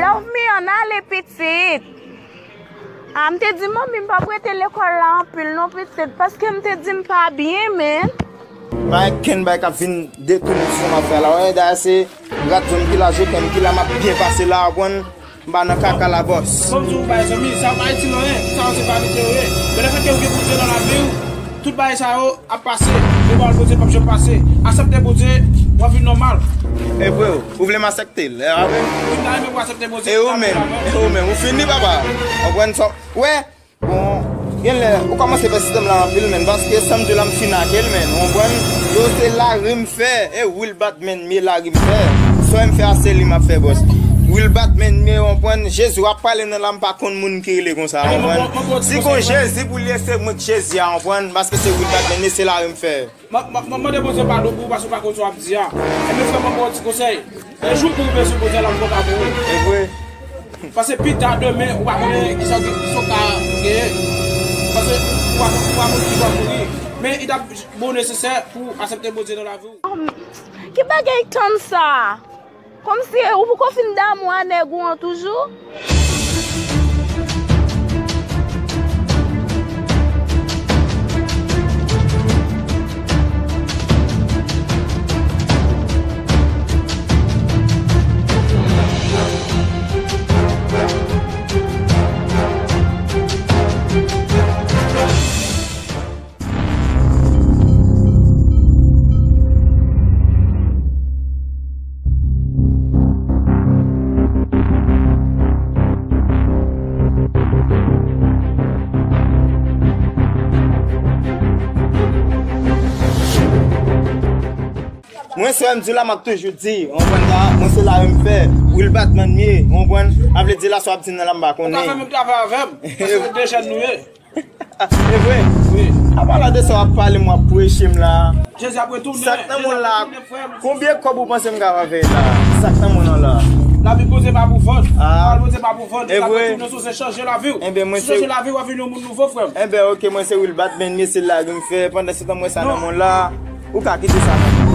Love me, ann ale, pitit. Ah, m te di manmi m p ap rete lekòl la anpil non, pitit, paske m te di m pa byen, men. Pa gen kenn bagay k ap vin detounen sou sa m ap fè la. Wè, dayè se rad zòn ki la, je t'aime ki la, m ap byen pase la, w konprann? M pa nan kaka la, bòs. Bon, m di w bagay, zanmi, sa pa itil anyen, sa yo se vanite yo ye. Men lefètke ou gen Bondye nan lavi w, tout bagay sa yo ap pase, men pawòl Bondye p ap janm pase. Aksepte Bondye, w ap vin nòmal. E vre, ou vle m aksepte l, e pa vre? Wi, m ta renmen pou w aksepte Bondye. E ou menm, e ou menm, ou fini, papa. Konprann sa, wè, bon, genlè, ou kòmanse fè sistèm la anpil, menn, paske sa m di w la, m fini ak l, menn, ou konprann? Yo se lari m fè, e Will Batman, m ye lari m fè. Sa w wè m fè a, se li m ap fè, bòs. Will Batman, m ye, ou konprann? Jezi, w ap pale nan la, m pa konn moun ki rele konsa, ou konprann? Si gon Jezi pou li, se mwen k Jezi a, ou konprann? Paske se Will Batman, e se lari m fè. M ap, m ap, m ap mande Bondye padon pou ou paske ou pa konn sa w ap di a. Ebyen, frè m, mwen ba w ti konsèy. E jou pou ou bezwen Bondye la, m kontan pou ou. E vre. Paske pita, demen, ou pa konnen kisa w gen, kisa w ka genyen. Paske ou pa, ou pa konn ki jou w ap mouri. Men li t ap bon nesesè pou w aksepte Bondye nan lavi w. Ki bagay tann sa? Kòmsi ou poko fin damou a nèg ou an toujou? Mwen se M di la, m ap toujou di, w konprann sa, mwen se la menm fè, Wilbat Manmie, w konprann, sa vle di la sa w ap di nan la m pa konnen. Ou ka fè menm travay avè m, paske se de jèn nou ye. E vre? Wi. Apalan de sa w ap pale, m w ap preche m la. Jezi ap retounen. Sa k nan mwen la, konbyen kòb ou panse m ka fè la? Sa k nan mwen la? Lavi Bondye pa pou vant. Ah. Pawòl Bondye pa pou vant. E vre? L ap retounen sou se chanje lavi w. Enben, mwen se. Si w chanje lavi w, w ap vin yon moun nouvo, frè m. Enben, ok, mwen se Wilbat Manmie, se la m fè. Pandan se tan mwen sa nan mwen la. Ou ka kite sa nan mwen.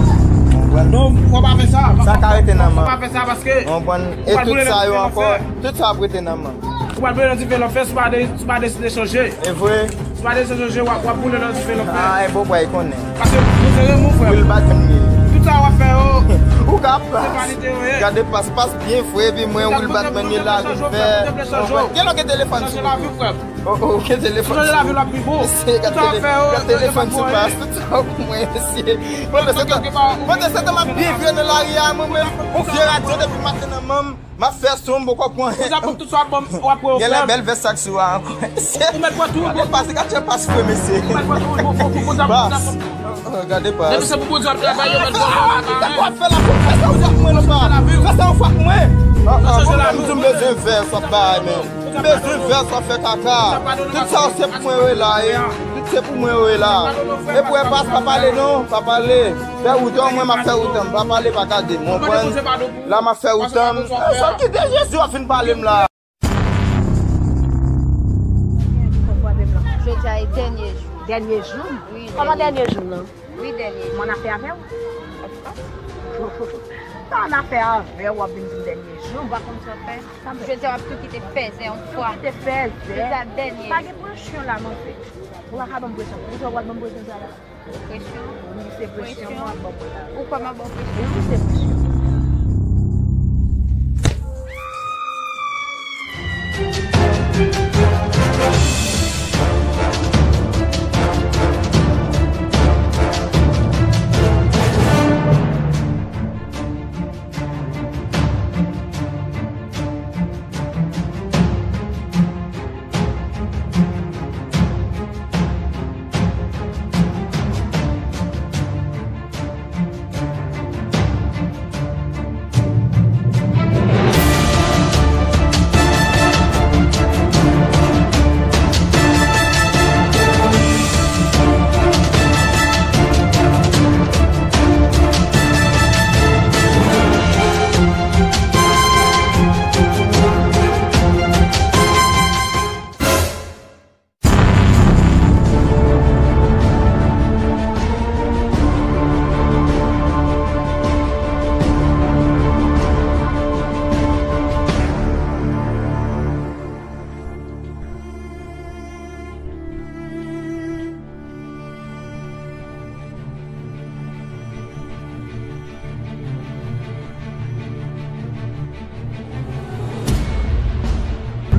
Konprann? Non, fò pa fè sa. Sa ka rete nan mwen. Fò pa fè sa paske. Konprann? E tout sa yo ankò, tout sa ap rete nan mwen. Ou pral boule nan dife lanfè si w pa de-, si w pa deside chanje. E vre? Si w pa deside chanje, w ap, w ap boule nan dife lanfè. Ah, e bon bwa, e konnen. Paske Bondye renmen w, frè m. Wilbat Manmie. Tout sa w ap fè yo, ou ka se vanite yo ye. Gade pas, pas byen fre, epi mwen, Wilbat Manmie la, vin fè. Gen lòt ke telefòn sou ou. Oh, oh, gen telefòn sou ou. Chanje lavi w ap pi bon. Mesye, gade telefòn sou pas, tout sa pou mwen, mesye. Pandan se tan, pandan se tan m ap byen viv nan lari a, mwen menm, yon vye radyo depi maten nan men m. M ap fè son, m poko pran. Ou sa pran tout sa w ap ban m, w ap pran yo, frè m. Genlè bèl vès sa k sou a ankò. Ou mèt pran tou. Gade pas, gade jan pas fre, mesye. Ou mèt pran tou, bon, bon, bon, bon, bon, bon. Oh, gade pas. Depi se pou Bondye w ap travay, yo mèt pran yo. W ap fè la pou fè sa yon fwa pou mwen, non, pa. Fè sa yon fwa pou mwen. Oh, oh, mwen menm, m di m bezwen vès w ap bay, men. M bezwen vès w ap fè kaka. Tout sa yo se pou mwen yo ye la, e. Tout se pou mwen yo ye la. E pou wè pas, pa pale, non, pa pale. Fè wout, mwen, m ap fè wout, m pa pale, pa gade m, w konprann? La m ap fè wout an. Eh, sa kite Jezi w ap vin pale m la. Jodi a e dènye jou. Dènye jou? Wi, kòman dènye jou nan? Wi, dènye jou. Mwen afè avè w? Of course. Sa ann afè avè w, w ap vin di m dènye jou. Ou pa konn sa w fè? Jodi a w ap tou kite fèzè yon fwa. Tou kite fèzè. Jodi a dènye jou. Pa gen presyon la, non, frè. Ou pa ka ban m presyon. Poukisa w pral ban m presyon sa la? Presyon? Wi, se presyon mwen ap ba w la. Ou kwè m ap ba w presyon? Wi, se presyon.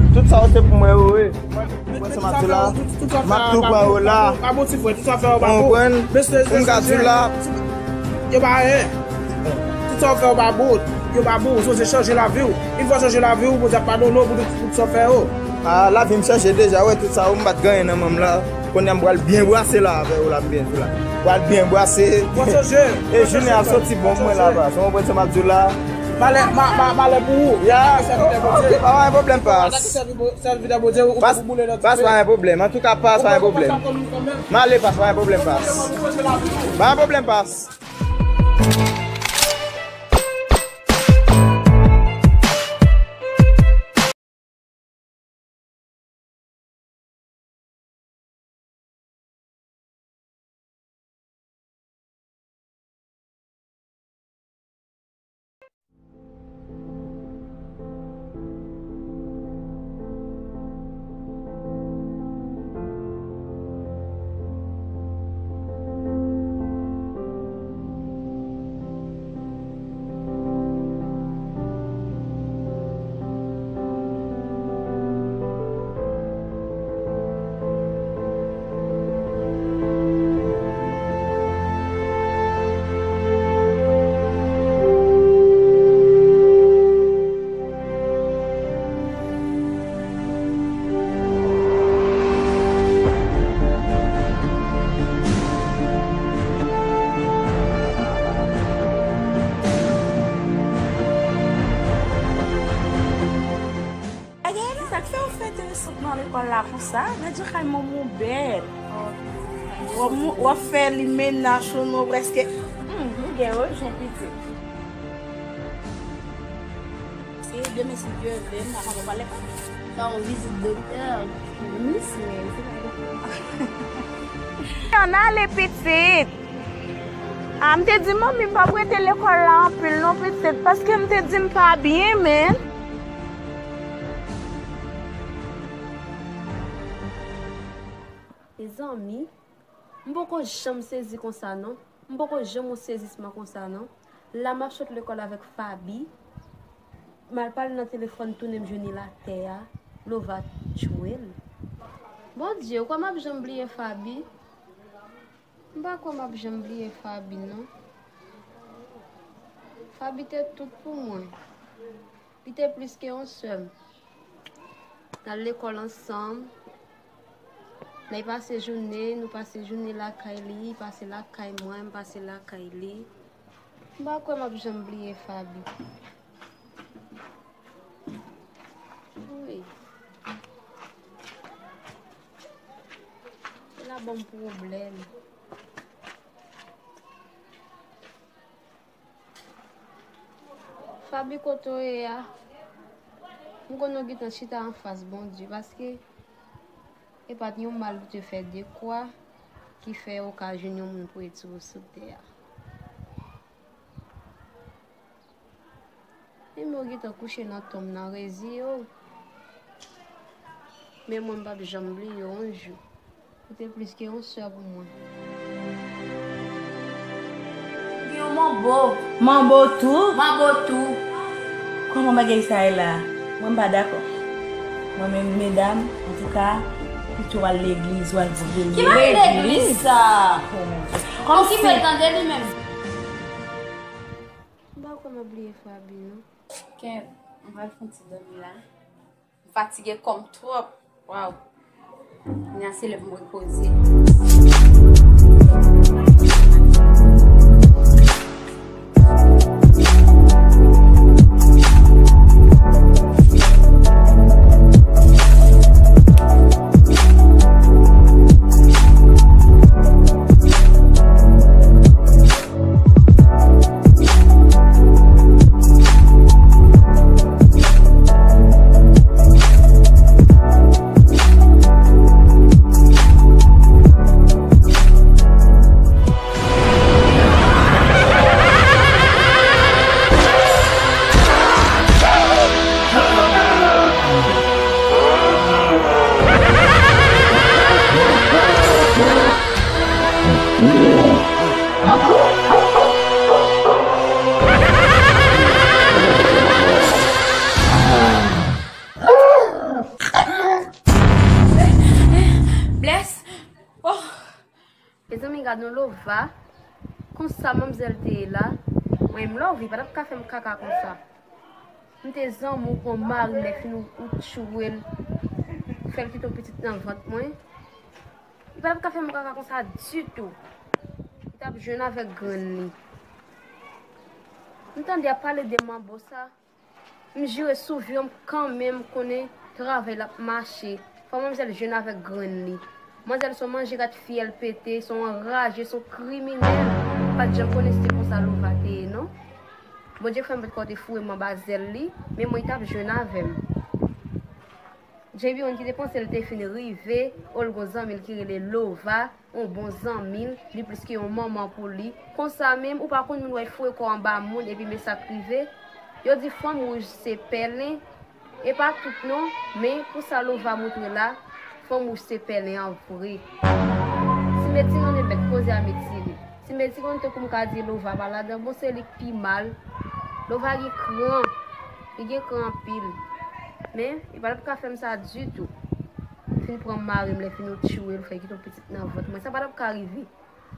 Tout sa yo se pou mwen yo ye. Mwen se m ap di la. M ap tou pran yo la. Pa bon ti frè, tout sa fè yo pa bon. Konprann? Pou m ka di w la. Yo pa anyen. Tout sa w fè yo pa bon. Yo pa bon. Ou sipoze chanje lavi w. Yon fwa w chanje lavi w, Bondye ap padone w pou tout, tout sa w fè yo. Ah, lavi m chanje deja, wè tout sa yo, m pa t gen anyen nan men m la. Kounye a m pral byen brase la avè yo la, m byen di w la. Pral byen brase. Pran chanje. E jounen ap soti bon pou mwen la, baz. Ou konprann sa m ap di w la? Malè, ma, ma, malè pou ou. Ya. Sèvitè Bondye. Ok, pa gen pwoblèm, baz. Sèvitè Bondye, ou pa pou boule nan ti pe. Pas, pa gen pwoblèm. Antouka, pas, pa gen pwoblèm. M ale, pas, pa gen pwoblèm, pas. Pa gen pwoblèm, pas. Kòl la konsa, gad jan kay manman w bèl. W ap, w ap fè li mennaj ou non prèske. Hmm, ou gen rezon pitit. Se demen si Dye vle, m pa konn pale pa. Sa yon vizit doktè, minis, men se pa doktè. Ann ale pitit. A, m te di manmi m p ap rete lekòl la anpil non pitit, paske m te di m pa byen, men. Mezanmi, m poko janm sezi konsa non. M poko janm yon sezisman konsa non. La m ap sot lekòl avèk Faby. M al pale nan telefòn, tounen m jwenn li atè a. Lova tchwe l. Bondye, ou kwè m ap janm bliye Faby? M pa kwè m ap janm bliye Faby non. Faby te tout pou mwen. Li te plis ke yon sè m. N al lekòl ansanm. Lè l pase jounen, nou pase jounen lakay li, li pase lakay mwen, m pase lakay li. M pa kwè m ap janm bliye Faby. Wi. Li la ban m pwoblèm. Faby, kote w ye a? M konnen w gentan chita anfas Bondye, paske e pa t yon mal ou te fè dekwa ki fè ou ka jwenn yon moun pou retire w sou tè a. Menm ou gentan kouche nan tonm nan, reziye w. Men mwen, m p ap janm bliye w yon jou. Ou te plis ke yon sè pou mwen. Ou gen yon manbo. Manbo tou? Manbo tou. Kòman bagay sa ye la? Mwen, m pa dakò. Mwen menm, medam, antouka, pito w al legliz, w al di legliz. Ki bagay legliz sa? Oh, mon Dieu. Kòmsi. Okipe l, tande li menm. M pa kwè m ap bliye Faby non. Kèt, mwen pral fè yon ti dòmi la. M fatige kò m twòp. Waw. Kounye a se lè pou m repoze. Bless. Oh. Mezanmi, gad yon Lova. Konsa manmzèl te ye la. Mwen, m Lova, li pa t ap ka fè m kaka konsa. M te zanmi w, pran mari m, lè fini ou, ou tchwe l. Fè l kite yon pitit nan vant mwen. Li pa t ap ka fè m kaka konsa ditou. Li t ap jwenn avèk grann li. M tande y ap pale de manbo sa. M jire sou vi an, m kanmenm konnen travay l ap mache. Fò manmzèl jwenn avèk grenn li. Manzèl se yon manje rat fyèl pete, se yon anraje, se yon kriminèl. M pa t janm konnen se te konsa Lova te ye non. Bondye fè m pa t kwè w te foure m anba zèl li, men mwen li t ap jwenn avè m. J B One ki te panse l te fin rive, o l gon zanmi l ki rele Lova. Yon bon zanmi l, li plis ke yon manman pou li. Konsa menm, ou pa konn moun wè foure kò anba moun epi men sa k rive. Yo di fanm wouj se pèlen, e pa tout non, men pou sa Lova montre la, fanm wouj se pèlen an vre. Ti Meti renmen bèt koze a Meti li. Ti Meti konn tankou m ka di Lova pa ladan, bon se li k pi mal. Lova gen kran, li gen kran anpil. Men, li pa t ap ka fè m sa ditou. Fin pran mari m lè fini ou tchwe l, fè kite yon pitit nan vant mwen. Sa pa t ap ka rive.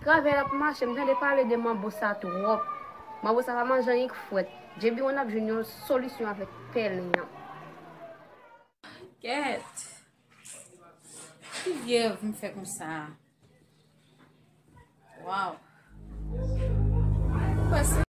Travay la ap mache, m tande pale de manbo sa twòp. Manbo sa pa manje anyen k frèt. J B One ap jwenn yon solisyon avèk pèlen an. Kèt. Ki vye rèv m fè konsa a? Waw. Ou kwè se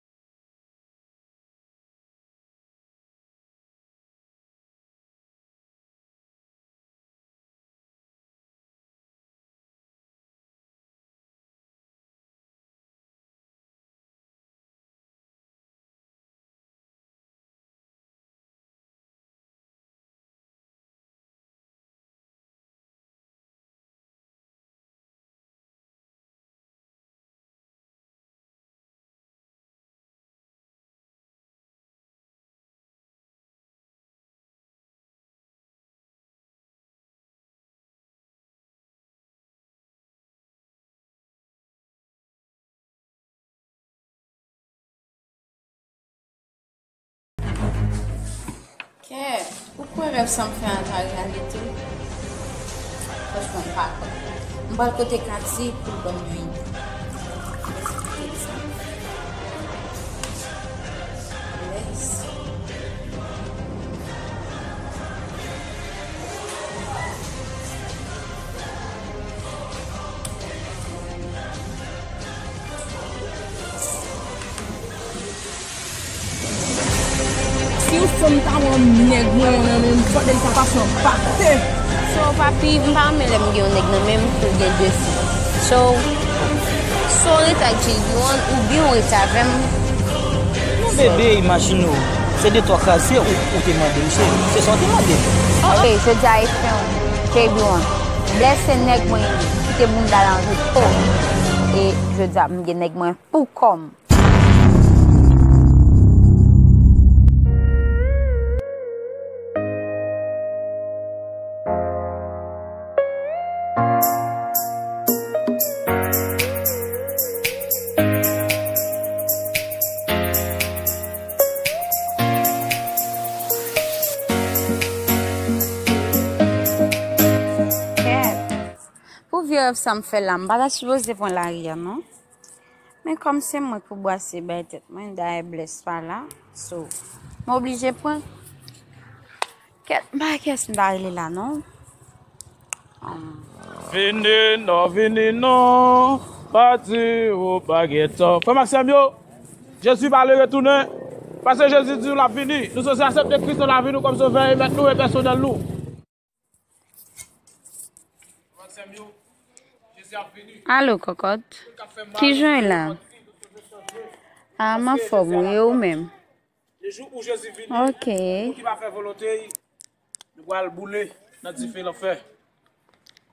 Eh, ou kwè rèv sa m fè a ta reyalite? Franchman, m pa kwè. M pral kote Katy pou l ban m yon ide. Yes. Si w fè m ta wè yon nèg mwen nan men m, fò de sa pa fè yon pate. So, papi, m pa renmen lè m gen yon nèg nan men m pou l gen de fi. So, so w rete ak J B one oubyen w rete avè m. Non, bebe, imajine w. Se de twa kraze ou, ou te mande m, se, se sa w te mande m. Ok, jodi a e fen w. J B one. Blèse nèg mwen ye. Kite bounda l an repo. E jodi a, m gen nèg mwen pou kò m. Pou vye rèv sa m fè la, m pa ta sipoze pran lari a, non. Men kòm se mwen k pou brase bay tèt mwen, dayè Bless pa la, so, m oblije pran. Kèt, m pa kès m ta rele la, non. Vini non, vini non, pa di ou pa gen tan. Frè m ak sè m yo, Jezi pale retounen, paske Jezi di l ap vini. Nou sipoze aksepte Kris nan lavi nou kòm Sovè e Mèt nou e pèsonèl nou. Alo, kòkòt. Ki jan w ye la? A, m anfòm, wi, e ou menm? Ok.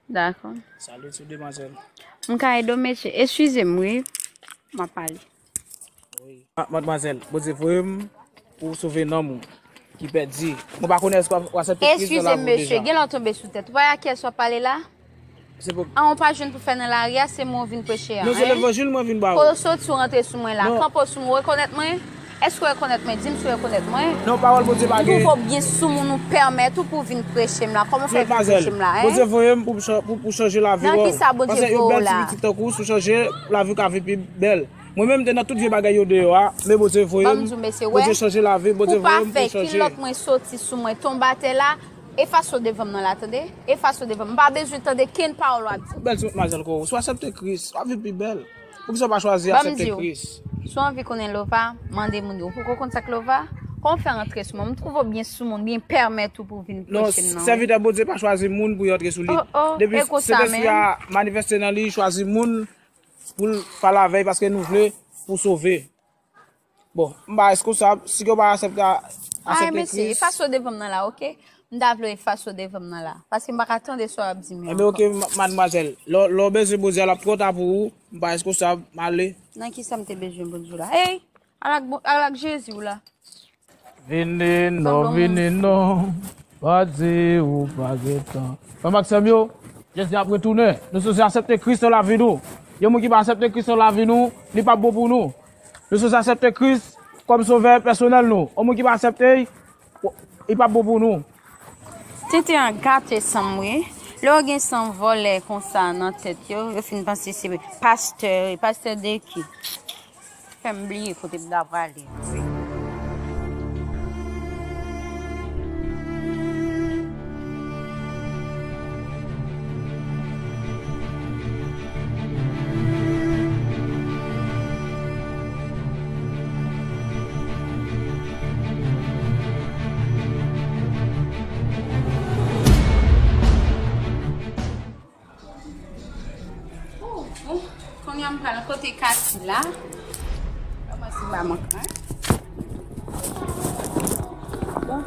Dakò. Salut, sou demwazèl. M ka ede w, mesye? Eskize m, wi. M ap pale. Wi. Ma-, madmwazèl, Bondye voye m pou w sove nanm ou ki pèdi. Mwen pa konnen èske w ap aksepte Kris nan lavi w deja. Eskize m, mesye, gen lè w tonbe sou tèt. Ou pa wè a kiyès w ap pale la? Se pou... A, ou pa jwenn pou fè nan lari a, se mwen w vin preche a, en? Non, se levanjil mwen vin ba ou. Kote w soti, w rantre sou mwen la. Non. Kanpe w sou mwen, w rekonèt mwen? Èske w rekonèt mwen? Di m si w rekonèt mwen. Non, pawòl Bondye pa gen. M twouve w byen soumoun, ou pèmèt ou pou w vin preche m la. Kòman w fè vin preche m la, en? Bondye voye m pou m cha-, pou, pou chanje lavi w. Nan kisa Bondye voye w la? Paske yo bèl ti pitit tankou w, si w chanje, lavi w ka vin pi bèl. Mwen menm, m te nan tout vye bagay yo deyò a, men Bondye voye m, Bondye chanje lavi m, Bondye voye m pou m chanje. Pou pa fè kilòt mwen soti sou mwen, tonbe atè la, efase w devan m nan la, tande? Efase w devan m. M pa bezwen tande kenn pawòl w ap di. Bèl ti madmwazèl ko, si w aksepte Kris, w ap viv pi bèl. Poukisa w pa chwazi aksepte Kris? Si w anvi konnen Lova, mande moun yo. Ou poko konn sa k Lova? Kòman w fè rantre sou mwen? M twouve w byen soumoun, byen pèmèt ou pou w vin preche m nan, wi. Non, sèvitè Bondye pa chwazi moun pou yo antre sou li. Depi Sentespri a manifeste nan li, li chwazi moun pou l pale avè l, paske nou vle pou sove. Bon, m pa reskonsab, si ke w pa aksepte, aksepte Kris. Ay, mesye, efase w devan m nan la, oke? M ta vle w efase w devan m nan la, paske m pa ka tande sa w ap di m yo ankò. Enben, oke, ma-, madmwazèl, lè w, lè w bezwen Bondye a, l ap twò ta pou ou, m pa reskonsab, m ale. Nan kisa m te bezwen Bondye w la? Ey, al ak Bon-, al ak Jezi w la. Vini non, vini non. Pa di ou pa gen tan. Frè m ak sè m yo, Jezi ap retounen. Nou sipoze aksepte Kris nan lavi nou. Yon moun ki pa aksepte Kris nan lavi nou, li p ap bon pou nou. Nou sipoze aksepte Kris kòm sovè pèsonèl nou. Yon moun ki pa aksepte l, li p ap bon pou nou. Tenten an gate san m, wi. Lè w gen san vòlè konsa nan tèt yo, yo fin panse se pastè, pastè de ki? Fè m bliye kote m ta prale. Oh, oh. Kounye a m pral kote Katy la. Kòman se ba mank la? Bon.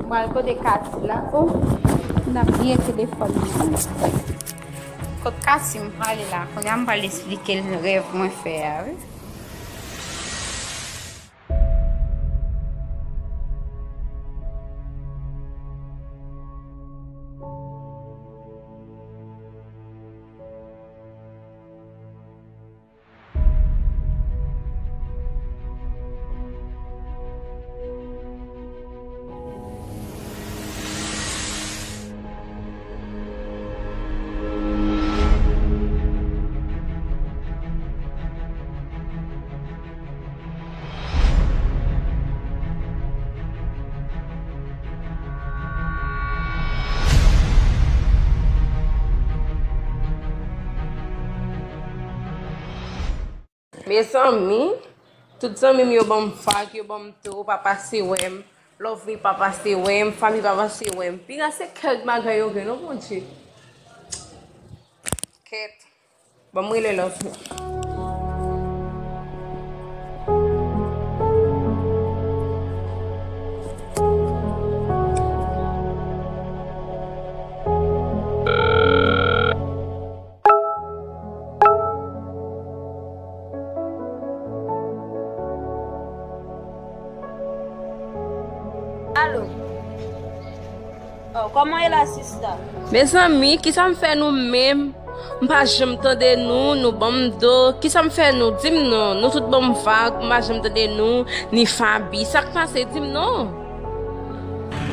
M pral kote Katy la. Oh, n ap bliye telefòn nan. Kot Katy m prale la? Kounye a m pral esplike l rèv mwen fè a, wi. Mezanmi, tout zanmi m yo ban m vag, yo ban m do, pa pase wè m. Love me pa pase wè m, fanmi pa pase wè m. Piga se kèk bagay yo gen non Bondye. Kèt. Ban m rele Love me. Alo. Oh, kòman e la, sista? Mezanmi, kisa m fè nou menm? M pa janm tande nou, nou ban m do. Kisa m fè nou? Di m non. Nou tout ban m vag, m pa janm tande nou, ni Faby. Sa k pase? Di m non.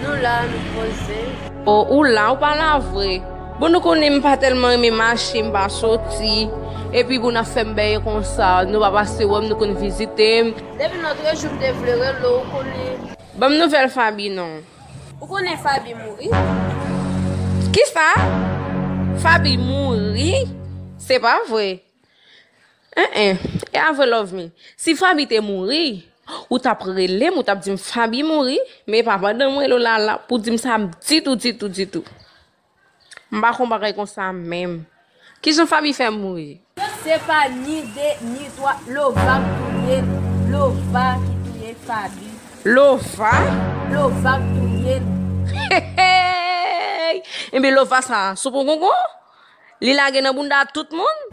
Nou la, nou poze. Oh, ou la, ou pa la vre. Bon, nou konnen m pa tèlman renmen mache, m pa soti. Epi pou n ap fè m bèye konsa, nou pa pase wè m, nou konn vizite m. Depi lòt jou m te vle rele w, ou konnen. Ban m nouvèl Faby non. Ou konnen Faby mouri? Kisa? Faby mouri? Se pa vre. En en, e avwe Love me. Si Faby te mouri, ou t ap rele m, ou t ap di m Faby mouri, men e pa pandan m rele w la la pou di m sa ditou, ditou, ditou. M pa konn bagay konsa menm. Kijan Faby fè mouri? Se pa ni de, ni twa, Lova k touye l. Lova ki touye Faby. Lova? Lova k touye l. Hey, hey! Enben Lova sa a, sou pongongon? Li lage nan bounda tout moun?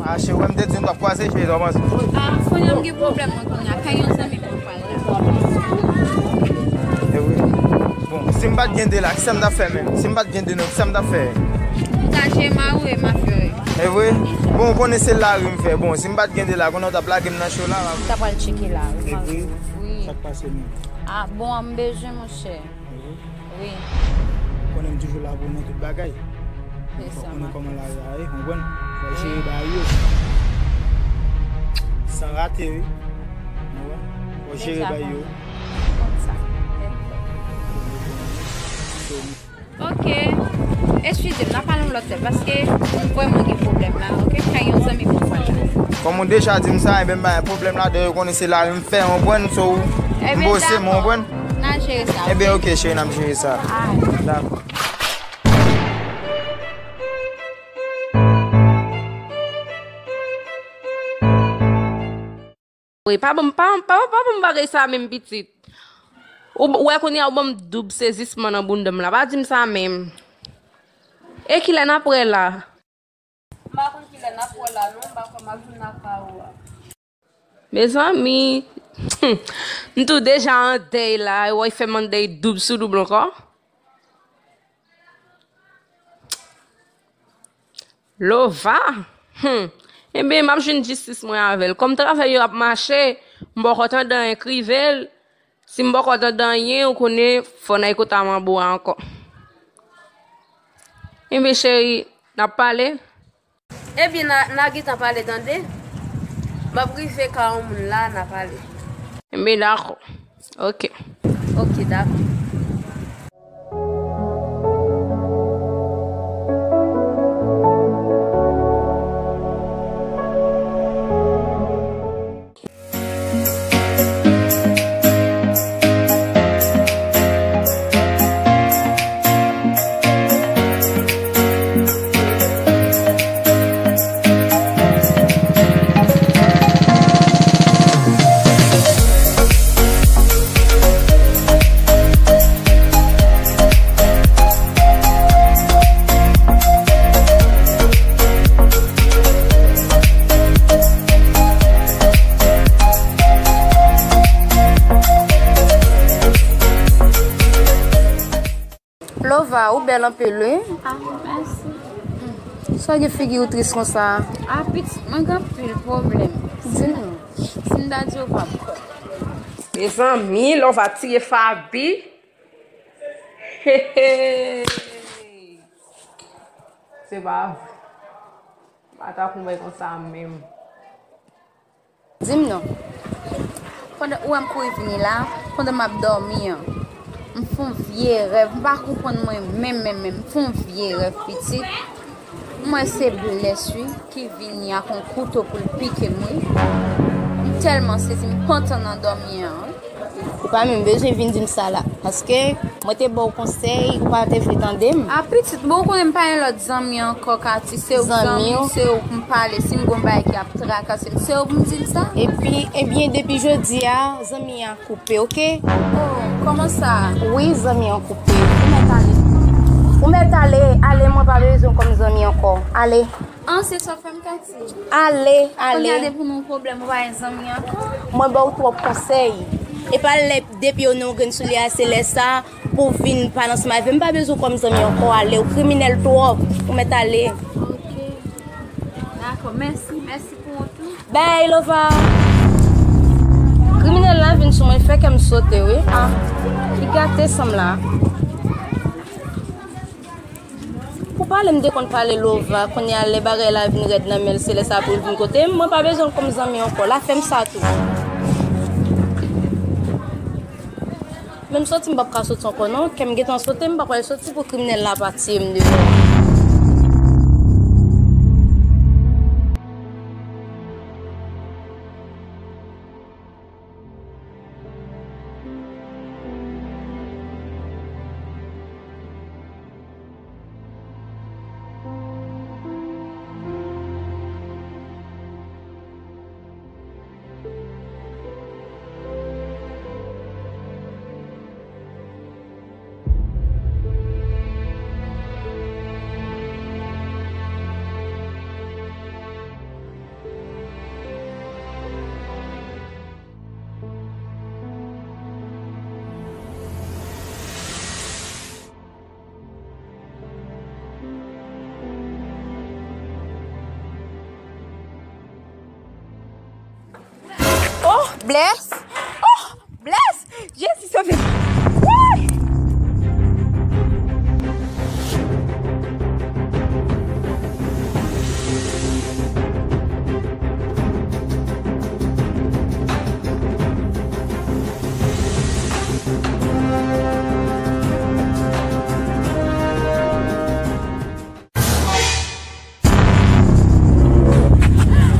Ah, cheri, wè m te di nou t ap kwaze, cheri, sa w panse? Ah, kounye a m gen pwoblèm mwen kounye a. Kay yon zanmi m mwen pral la. E wi. Bon, si m pa t gen de la, kisa m t ap fè menm? Si m pa t gen de non, kisa m t ap fè? M ta jere mari w e m ap jere. E vre? Bon, ou konnen se lari m fè. Bon, si m pa t gen de la, konnen w t ap lage m nan cho la. M ta pral tcheke la. E vre? Wi. Sa k pase menm? Ah, bon, m bezwen, monchè. Wi. Wi. Ou konnen m toujou la pou ou nan tout bagay. Fò konnen kòman lari a ye, konprann? Fò jere bagay yo. San rate, wi. Konprann? Fò jere bagay yo. Konn sa. Ok. Eskize m, n a pale yon lòt lè, paske m vrèman gen pwoblèm la, ok? Kay yon zanmi pou mwen la. Kòm ou deja di m sa, enben m pa gen pwoblèm la, dayè ou konnen se lari m fè, ou konprann? So, m poze m, ou konprann? N a jere sa. Enben, ok, cheri, n ap jere sa. Dakò. Wi, pa ban m, pa, pa, pa ban m bagay sa menm, pitit. Ou, ou wè kounye a ou ban m doub sezisman nan bounda m la. Pa di m sa menm. E kilè n ap wè la? M pa konn kilè n ap wè la non, m pa kwè m ap vin lakay ou a. Mezanmi, m tou deja an dèy la, e w ap fè m an dèy doub sou doub ankò. Lova? Hmm. Enben, m ap jwenn jistis mwen avè l. Kòm travay yo ap mache, m poko tande anyen k rive l. Si m poko tande anyen, ou konnen, fò n al kote manbo a ankò. Enben, cheri, n ap pale? Ebyen, n a, n a gentan pale, tande. M ap rive ka yon moun la, n a pale. Enben, dakò. Ok. Ok, dakò. Bèl anpil, wi. Ah, mèsi. Sa gen figi ou tris konsa? Ah, pitit, mwen gen anpil pwoblèm. Di m non. Si m ta di w, w p ap kwè. Mezanmi, Lova tire Faby. Hey, hey. Se pa vre. M pa ta konn bay konsa menm. Di m non. Pandan ou wè m kouri vini la, pandan m ap dòmi an, m fè yon vye rèv. M pa konprann mwen menm, menm, menm. M fè yon vye rèv, pitit. M wè se blès, wi, ki vini ak yon kouto pou l pike m, wi. M tèlman sezi, m pantan nan dòmi an, wi. Ou pa menm bezwen vin di m sa la, paske mwen te ba w konsèy, ou pa te vle tande m. A pitit, bon, ou konnen m pa gen lòt zanmi ankò, Katy, se ou k zanmi, se ou k m pale, si m gon bagay ki ap trakase m, se ou pou m di l sa. Epi, ebyen, depi jodi a, zanmi an koupe, oke? Oh, kòman sa? Wi, zanmi an koupe. Ou mèt ale. Ou mèt ale, ale, mwen pa bezwen w kòm zanmi ankò. Ale. An, se sa w fè m, Katy. Ale, ale. Kounye a depi nou pwoblèm, ou pa gen zanmi ankò. Mwen ba w twòp konsèy. E pa lè depi w nan yon grenn soulye a, se lè sa pou w vin pale ansanm avè m. M pa bezwen w kòm zanmi ankò, ale. Ou kriminèl twòp. Ou mèt ale. Ok. Dakò, mèsi, mèsi pou ou tou. Bye, Lova. Kriminèl la vin sou mwen, fè kè m sote, wi. Ah, li gate san m la. Pou pale, m te konn pale Lova, kounye a lè bagay la vin rèd nan men l, se lè sa pou l vin kote m. Mwen pa bezwen l kòm zanmi ankò, l a fè m sa tou. Menm soti, m p ap ka soti ankò non, kè m gentan sote, m pa pral soti pou kriminèl la pa tiye m deyò. Oh, bless! Oh, bless! Jezi sove m! Woy!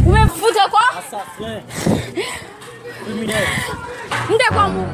Ou menm fout ankò? Asasen. Kriminèl. M te kòm ou.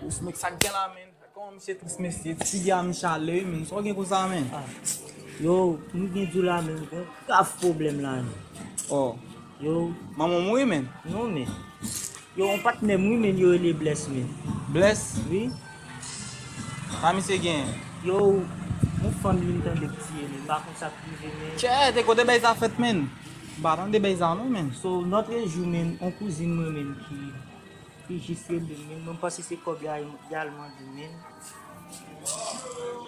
Ou smoke sa k gen la, men. Kòman misye tris, mesye? Ti a misye ale wi, men. Sa w gen konsa, men? Ah. Yo, m gen di w la, men, gon grav pwoblèm la, men. Oh. Yo. Manman w mouri, men? Non, men. Yo, yon patnè m wi, men, yo rele Bless, men. Bless? Wi. Sa misye gen? Yo, yon fanm li m tande k tiye, men. M pa konn sa k rive, men. Chè, te kote bay sa fèt, men? M pa tande bay sa, non, men. So, lòt jou, men, yon kouzin mwen, men, ki Li jis rele m, men mwen panse se kòb y al, y al mande, men.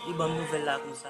Li ban m nouvèl la konsa.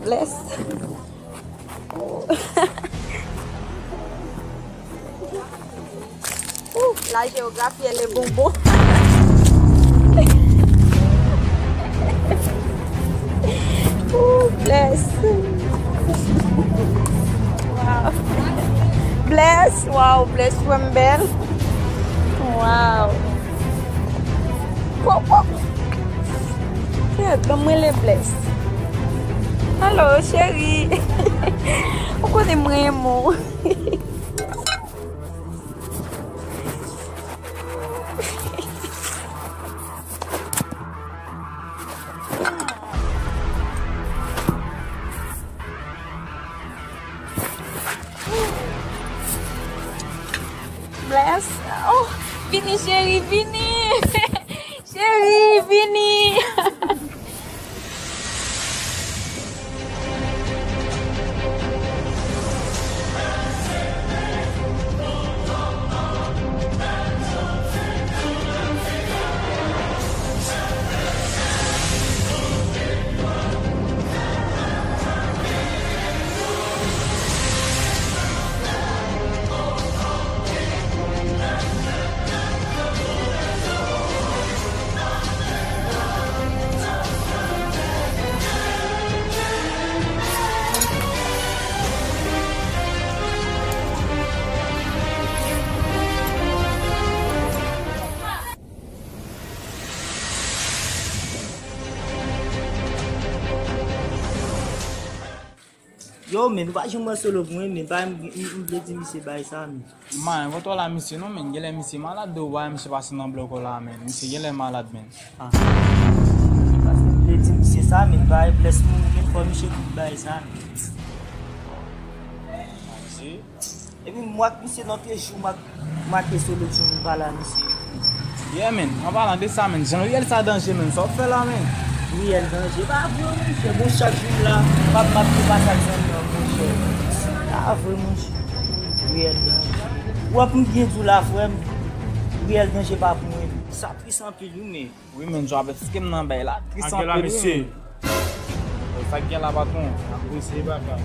Bless. Ouh, la géographie, elle est bonbon. Ouh, Bless. Wow. Bless, wow, Bless, ou wè m bèl. Wow. Pop, pop. Kèt, ban mwen le Bless. Alo, cheri. Ou konnen m renmen w. Bless. Oh, vini, cheri, vini. Cheri, vini. Yo, men, nou pa janm wè Solo pou mwen, men, pa m, m, m vle di misye bay sa, men. Man, kote w la misye non, men, genlè misye malad, ou pa wè misye pase nan blòk ou la, men. Misye genlè malad, men. Ah. Se paske m vle di misye sa, men, bay Bless mouri, men, fò misye kout bay sa, men. Misye. Epi m wè ak misye nan te jou, m ak, m ak Solo John m pale a misye. Yeah, men, an palan de sa, men, jan Riel sa danje, men, sa w ap fè la, men? Riel danje, pa vre, monchè, bon, chak jou m la, m ap, m ap di pa sa k zanmi an, monchè. Pa vre, monchè. Riel danje. Ou wè pou m byen di w la, frè m, Riel danje pa pou mwen. Sa tris anpil, wi, men. Wi, men, jan w ap èske m nan bay la, tris anpil, wi, men. Sa k gen la, patwon? Apresye, papa.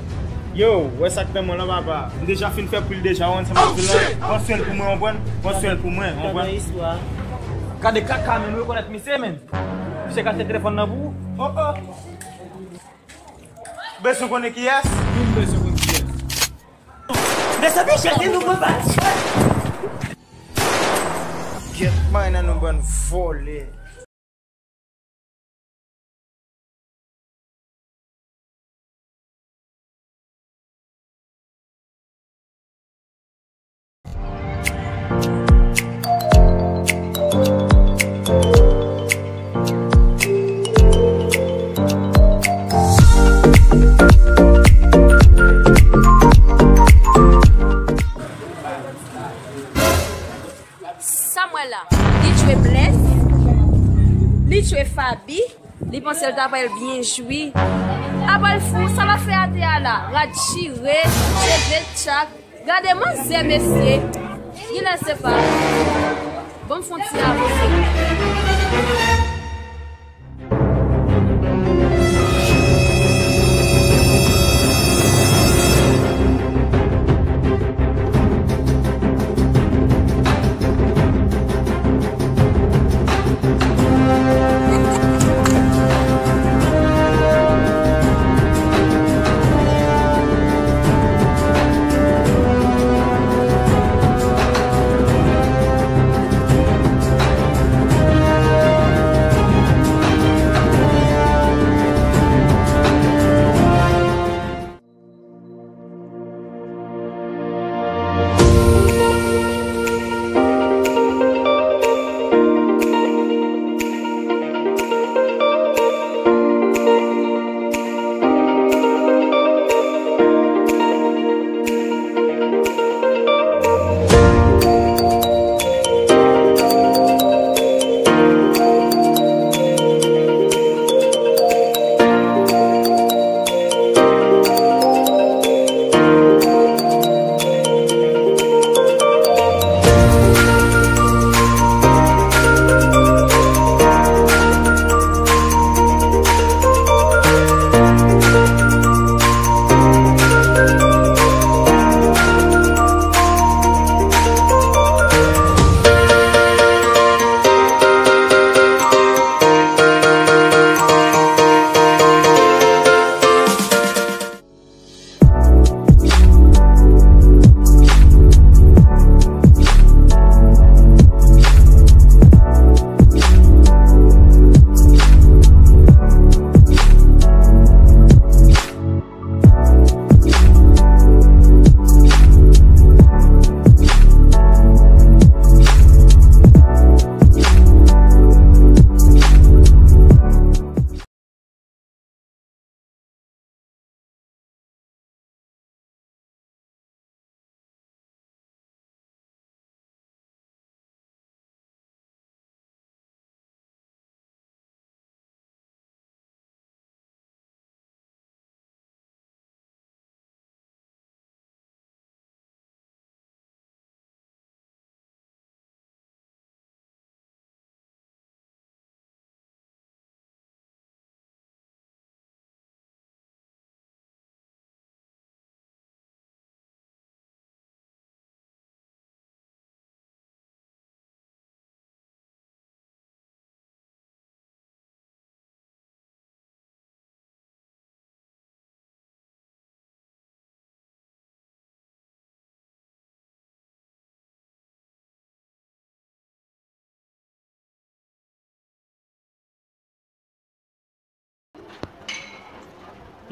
Yo, wè sa k nan mwen lan, papa. M deja fin fè pri l deja, w ansanm ak vil lan. Pran swen l pou mwen, w konprann? Pran swen l pou mwen, w konprann? Gade kaka, men, nou rekonèt misye, men. Misye kase telefòn nan pou ou. Oh, oh. Bezwen konnen kiyès? Wi, m bezwen konn kiyès. Mezanmi, jete nou pran pati. Get mine an nou bann vòlè. Sa m wè la, li tchwe Bless, li tchwe Faby, li panse l ta pral byen jwi. Apa l fou, sa l ap fè atè a la? Rad chire, cheve tchak. Gade manzè, mesye. Genlè se pa. Ban m fè yon ti avanse.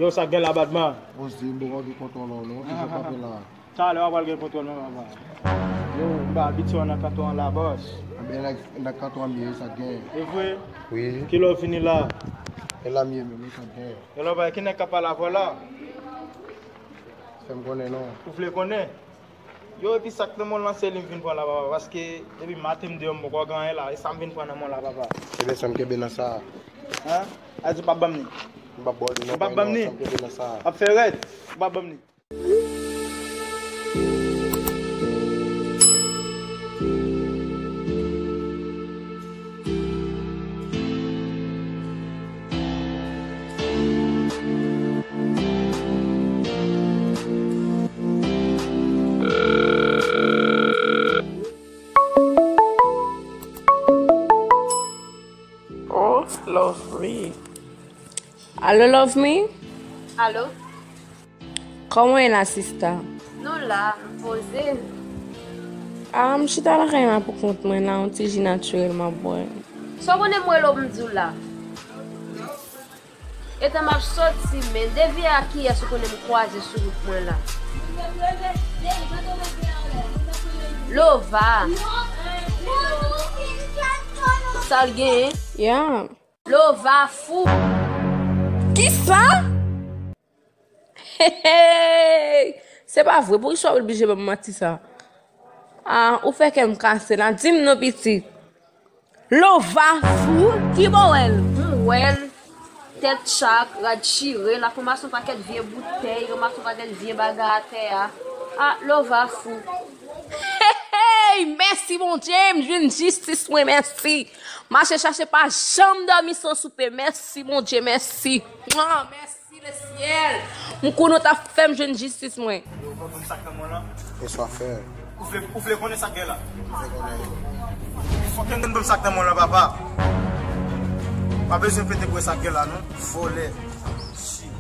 Yo, sa k gen la, Batman? Bòs di m poko gen kontwòl ou non, ki jan k ap ye la? Talè w a pral gen kontwòl mwen, papa. Yo, m pa abitye w nan kanton an la, bòs. Anben, nan, nan kanton an m ye, sa k gen? E vre? Wi. Kilè w vini la? E la m ye menm, wi, sa k gen? E la, ki nèg k ap pale avè w la? Fè m konnen non. Ou vle konnen? Yo, epi sa k nan men w lan se li m vin pran la, papa, paske depi maten m deyò m poko gen anyen la, e sa m vin pran nan men w la, papa. Ebyen, sa m kenbe nan sa. Hein? A di w p ap ban m ni? M p ap ba w li non. Ou p ap ban m ni? Sa m kenbe nan sa. W ap fè rèd. Ou p ap ban m ni. Oh, love me. Alo, love me? Alo? Kòman w ye la, sista? Nou la, m poze. Ah, m chita lakay mwen pou kont mwen la, yon ti ji natirèl m ap bwè. Sa w konnen m rele w pou m di w la? Etan m ap soti, men devye a kiyès ou konnen m kwaze sou wout mwen la? Lova. Sa l genyen? Ya. Lova fou. Kisa? Hey, hey! Se pa vre, poukisa w oblije ban m manti sa? Ah, ou fè kè m kase la. Di m non, pitit. Lova fou, ki bò w wè l? M wè l, tèt tchak, rad chire, l ap ranmase yon pakèt vye boutèy, ranmase yon pakèt vye bagay atè a. Ah, Lova fou. Hey, hey! Mèsi, Bondye, m jwenn jistis mwen, mèsi. Mache chache pa janm dòmi san soupe, mèsi, Bondye, mèsi. Mwa, mèsi. Si lesyèl, m konnen w t ap fè m jwenn jistis mwen. Yo, ban m sa k nan men w lan. E sa w ap fè? Ou vle, ou vle konnen sa k gen la? Ou vle konnen? Fòk yo konn ban m sa k nan men w lan, papa. Pa bezwen pete pou wè sa k gen la, non. Vòlè. Chi.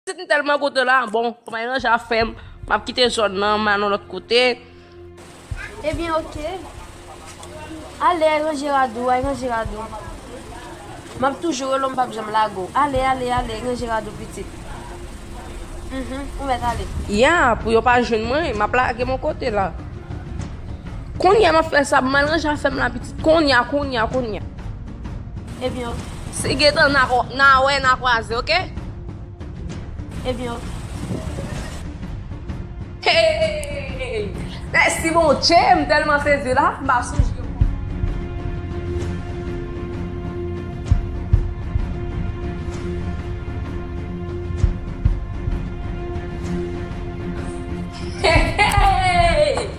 Pitit, m tèlman kontan la. Bon, kòman e ranje afè m, m ap kite zòn nan, m al yon lòt kote. Ebyen, oke. Ale, al ranje rad ou, al ranje rad ou. M ap toujou rele w, m p ap janm lage w. Ale, ale, ale, ranje rad ou, pitit. Mhm, ou mèt ale. Ya, pou yo pa jwenn mwen, m ap lage m yon kote la. Kounye a m ap fè sa, m al ranje afè m la, pitit. Kounye a, kounye a, kounye a. Ebyen, oke. Si gentan n a, n a wè, n a kwaze, oke? Ebyen, oke. Hey! Mèsi Bondye, m tèlman sezi la, m pa sonje. Hey!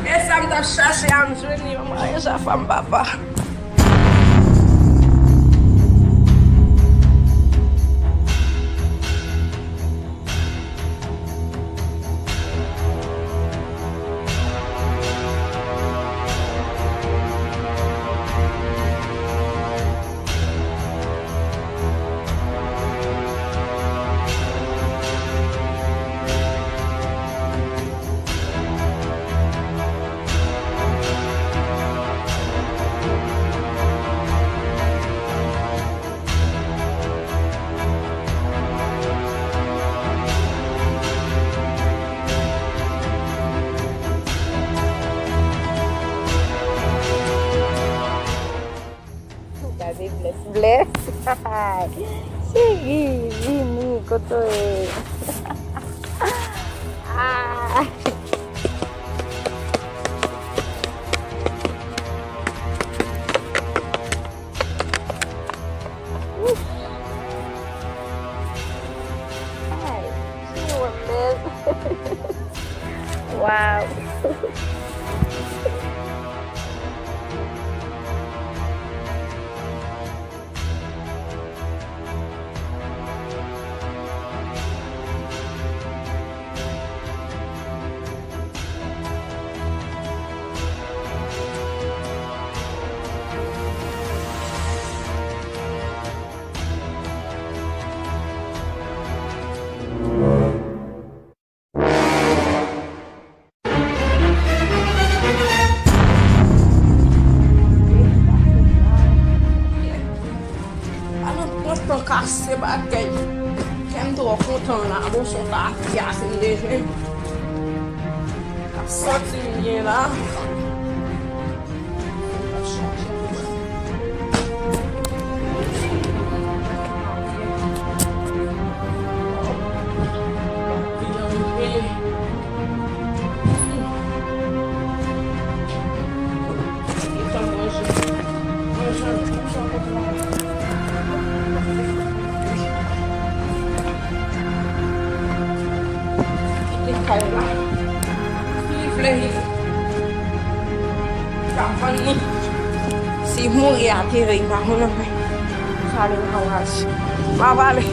E sa m t ap chache a, m jwenn li, yon maryaj a fanm papa. Gade blès, blès. Cheri, vini, kote w ye? Bagay, kè m twò kontan la, bon, son pati a fin de jwe. Ap santi m byen la. Kite kay la. Si li vle, li ka vann li. Si mouri ateri, li pa konn anfen. Sa li anraje. M ap ale.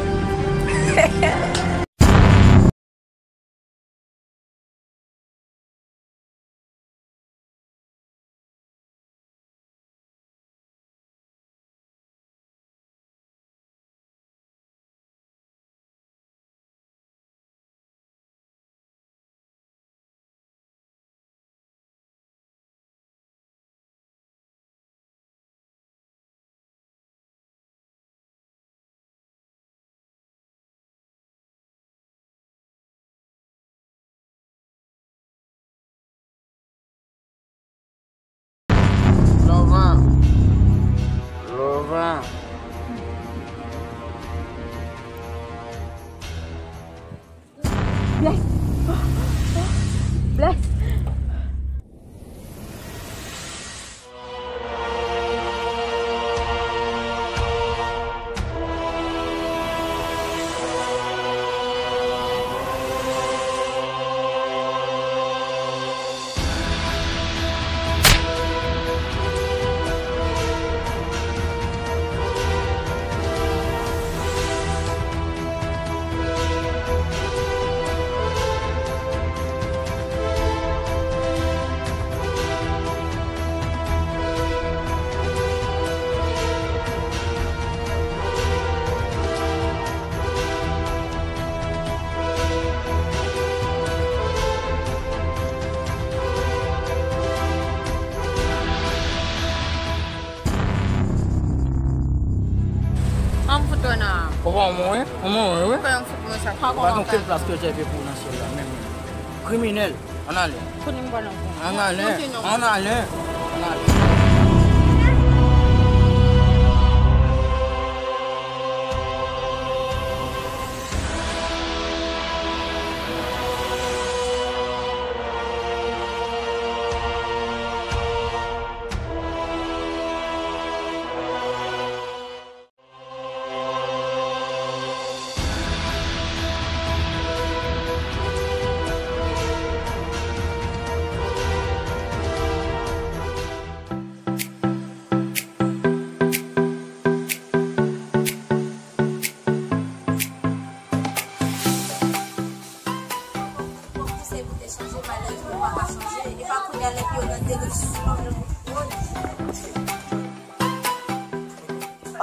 Lova. Lova. Bless. Bless. An m fout wè nan an. Ou pa wè mwen? Ou mwen wè, wi. Kòman m fout mwen sa? Pa gen okenn plas ke rezève pou ou nan syèl la, menm. Kriminèl. Ann ale. Kote m pral antre? Ann ale. Ann ale. Ann ale.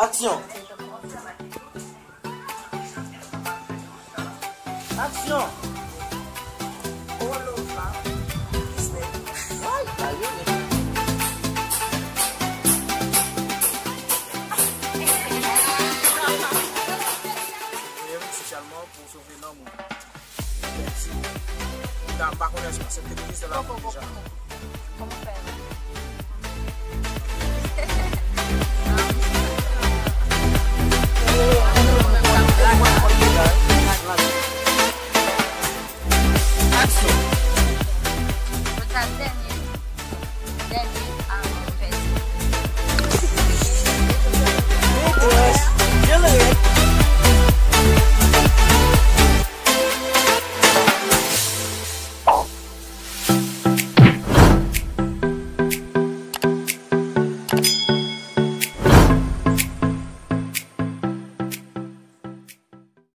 Aksyon! Aksyon!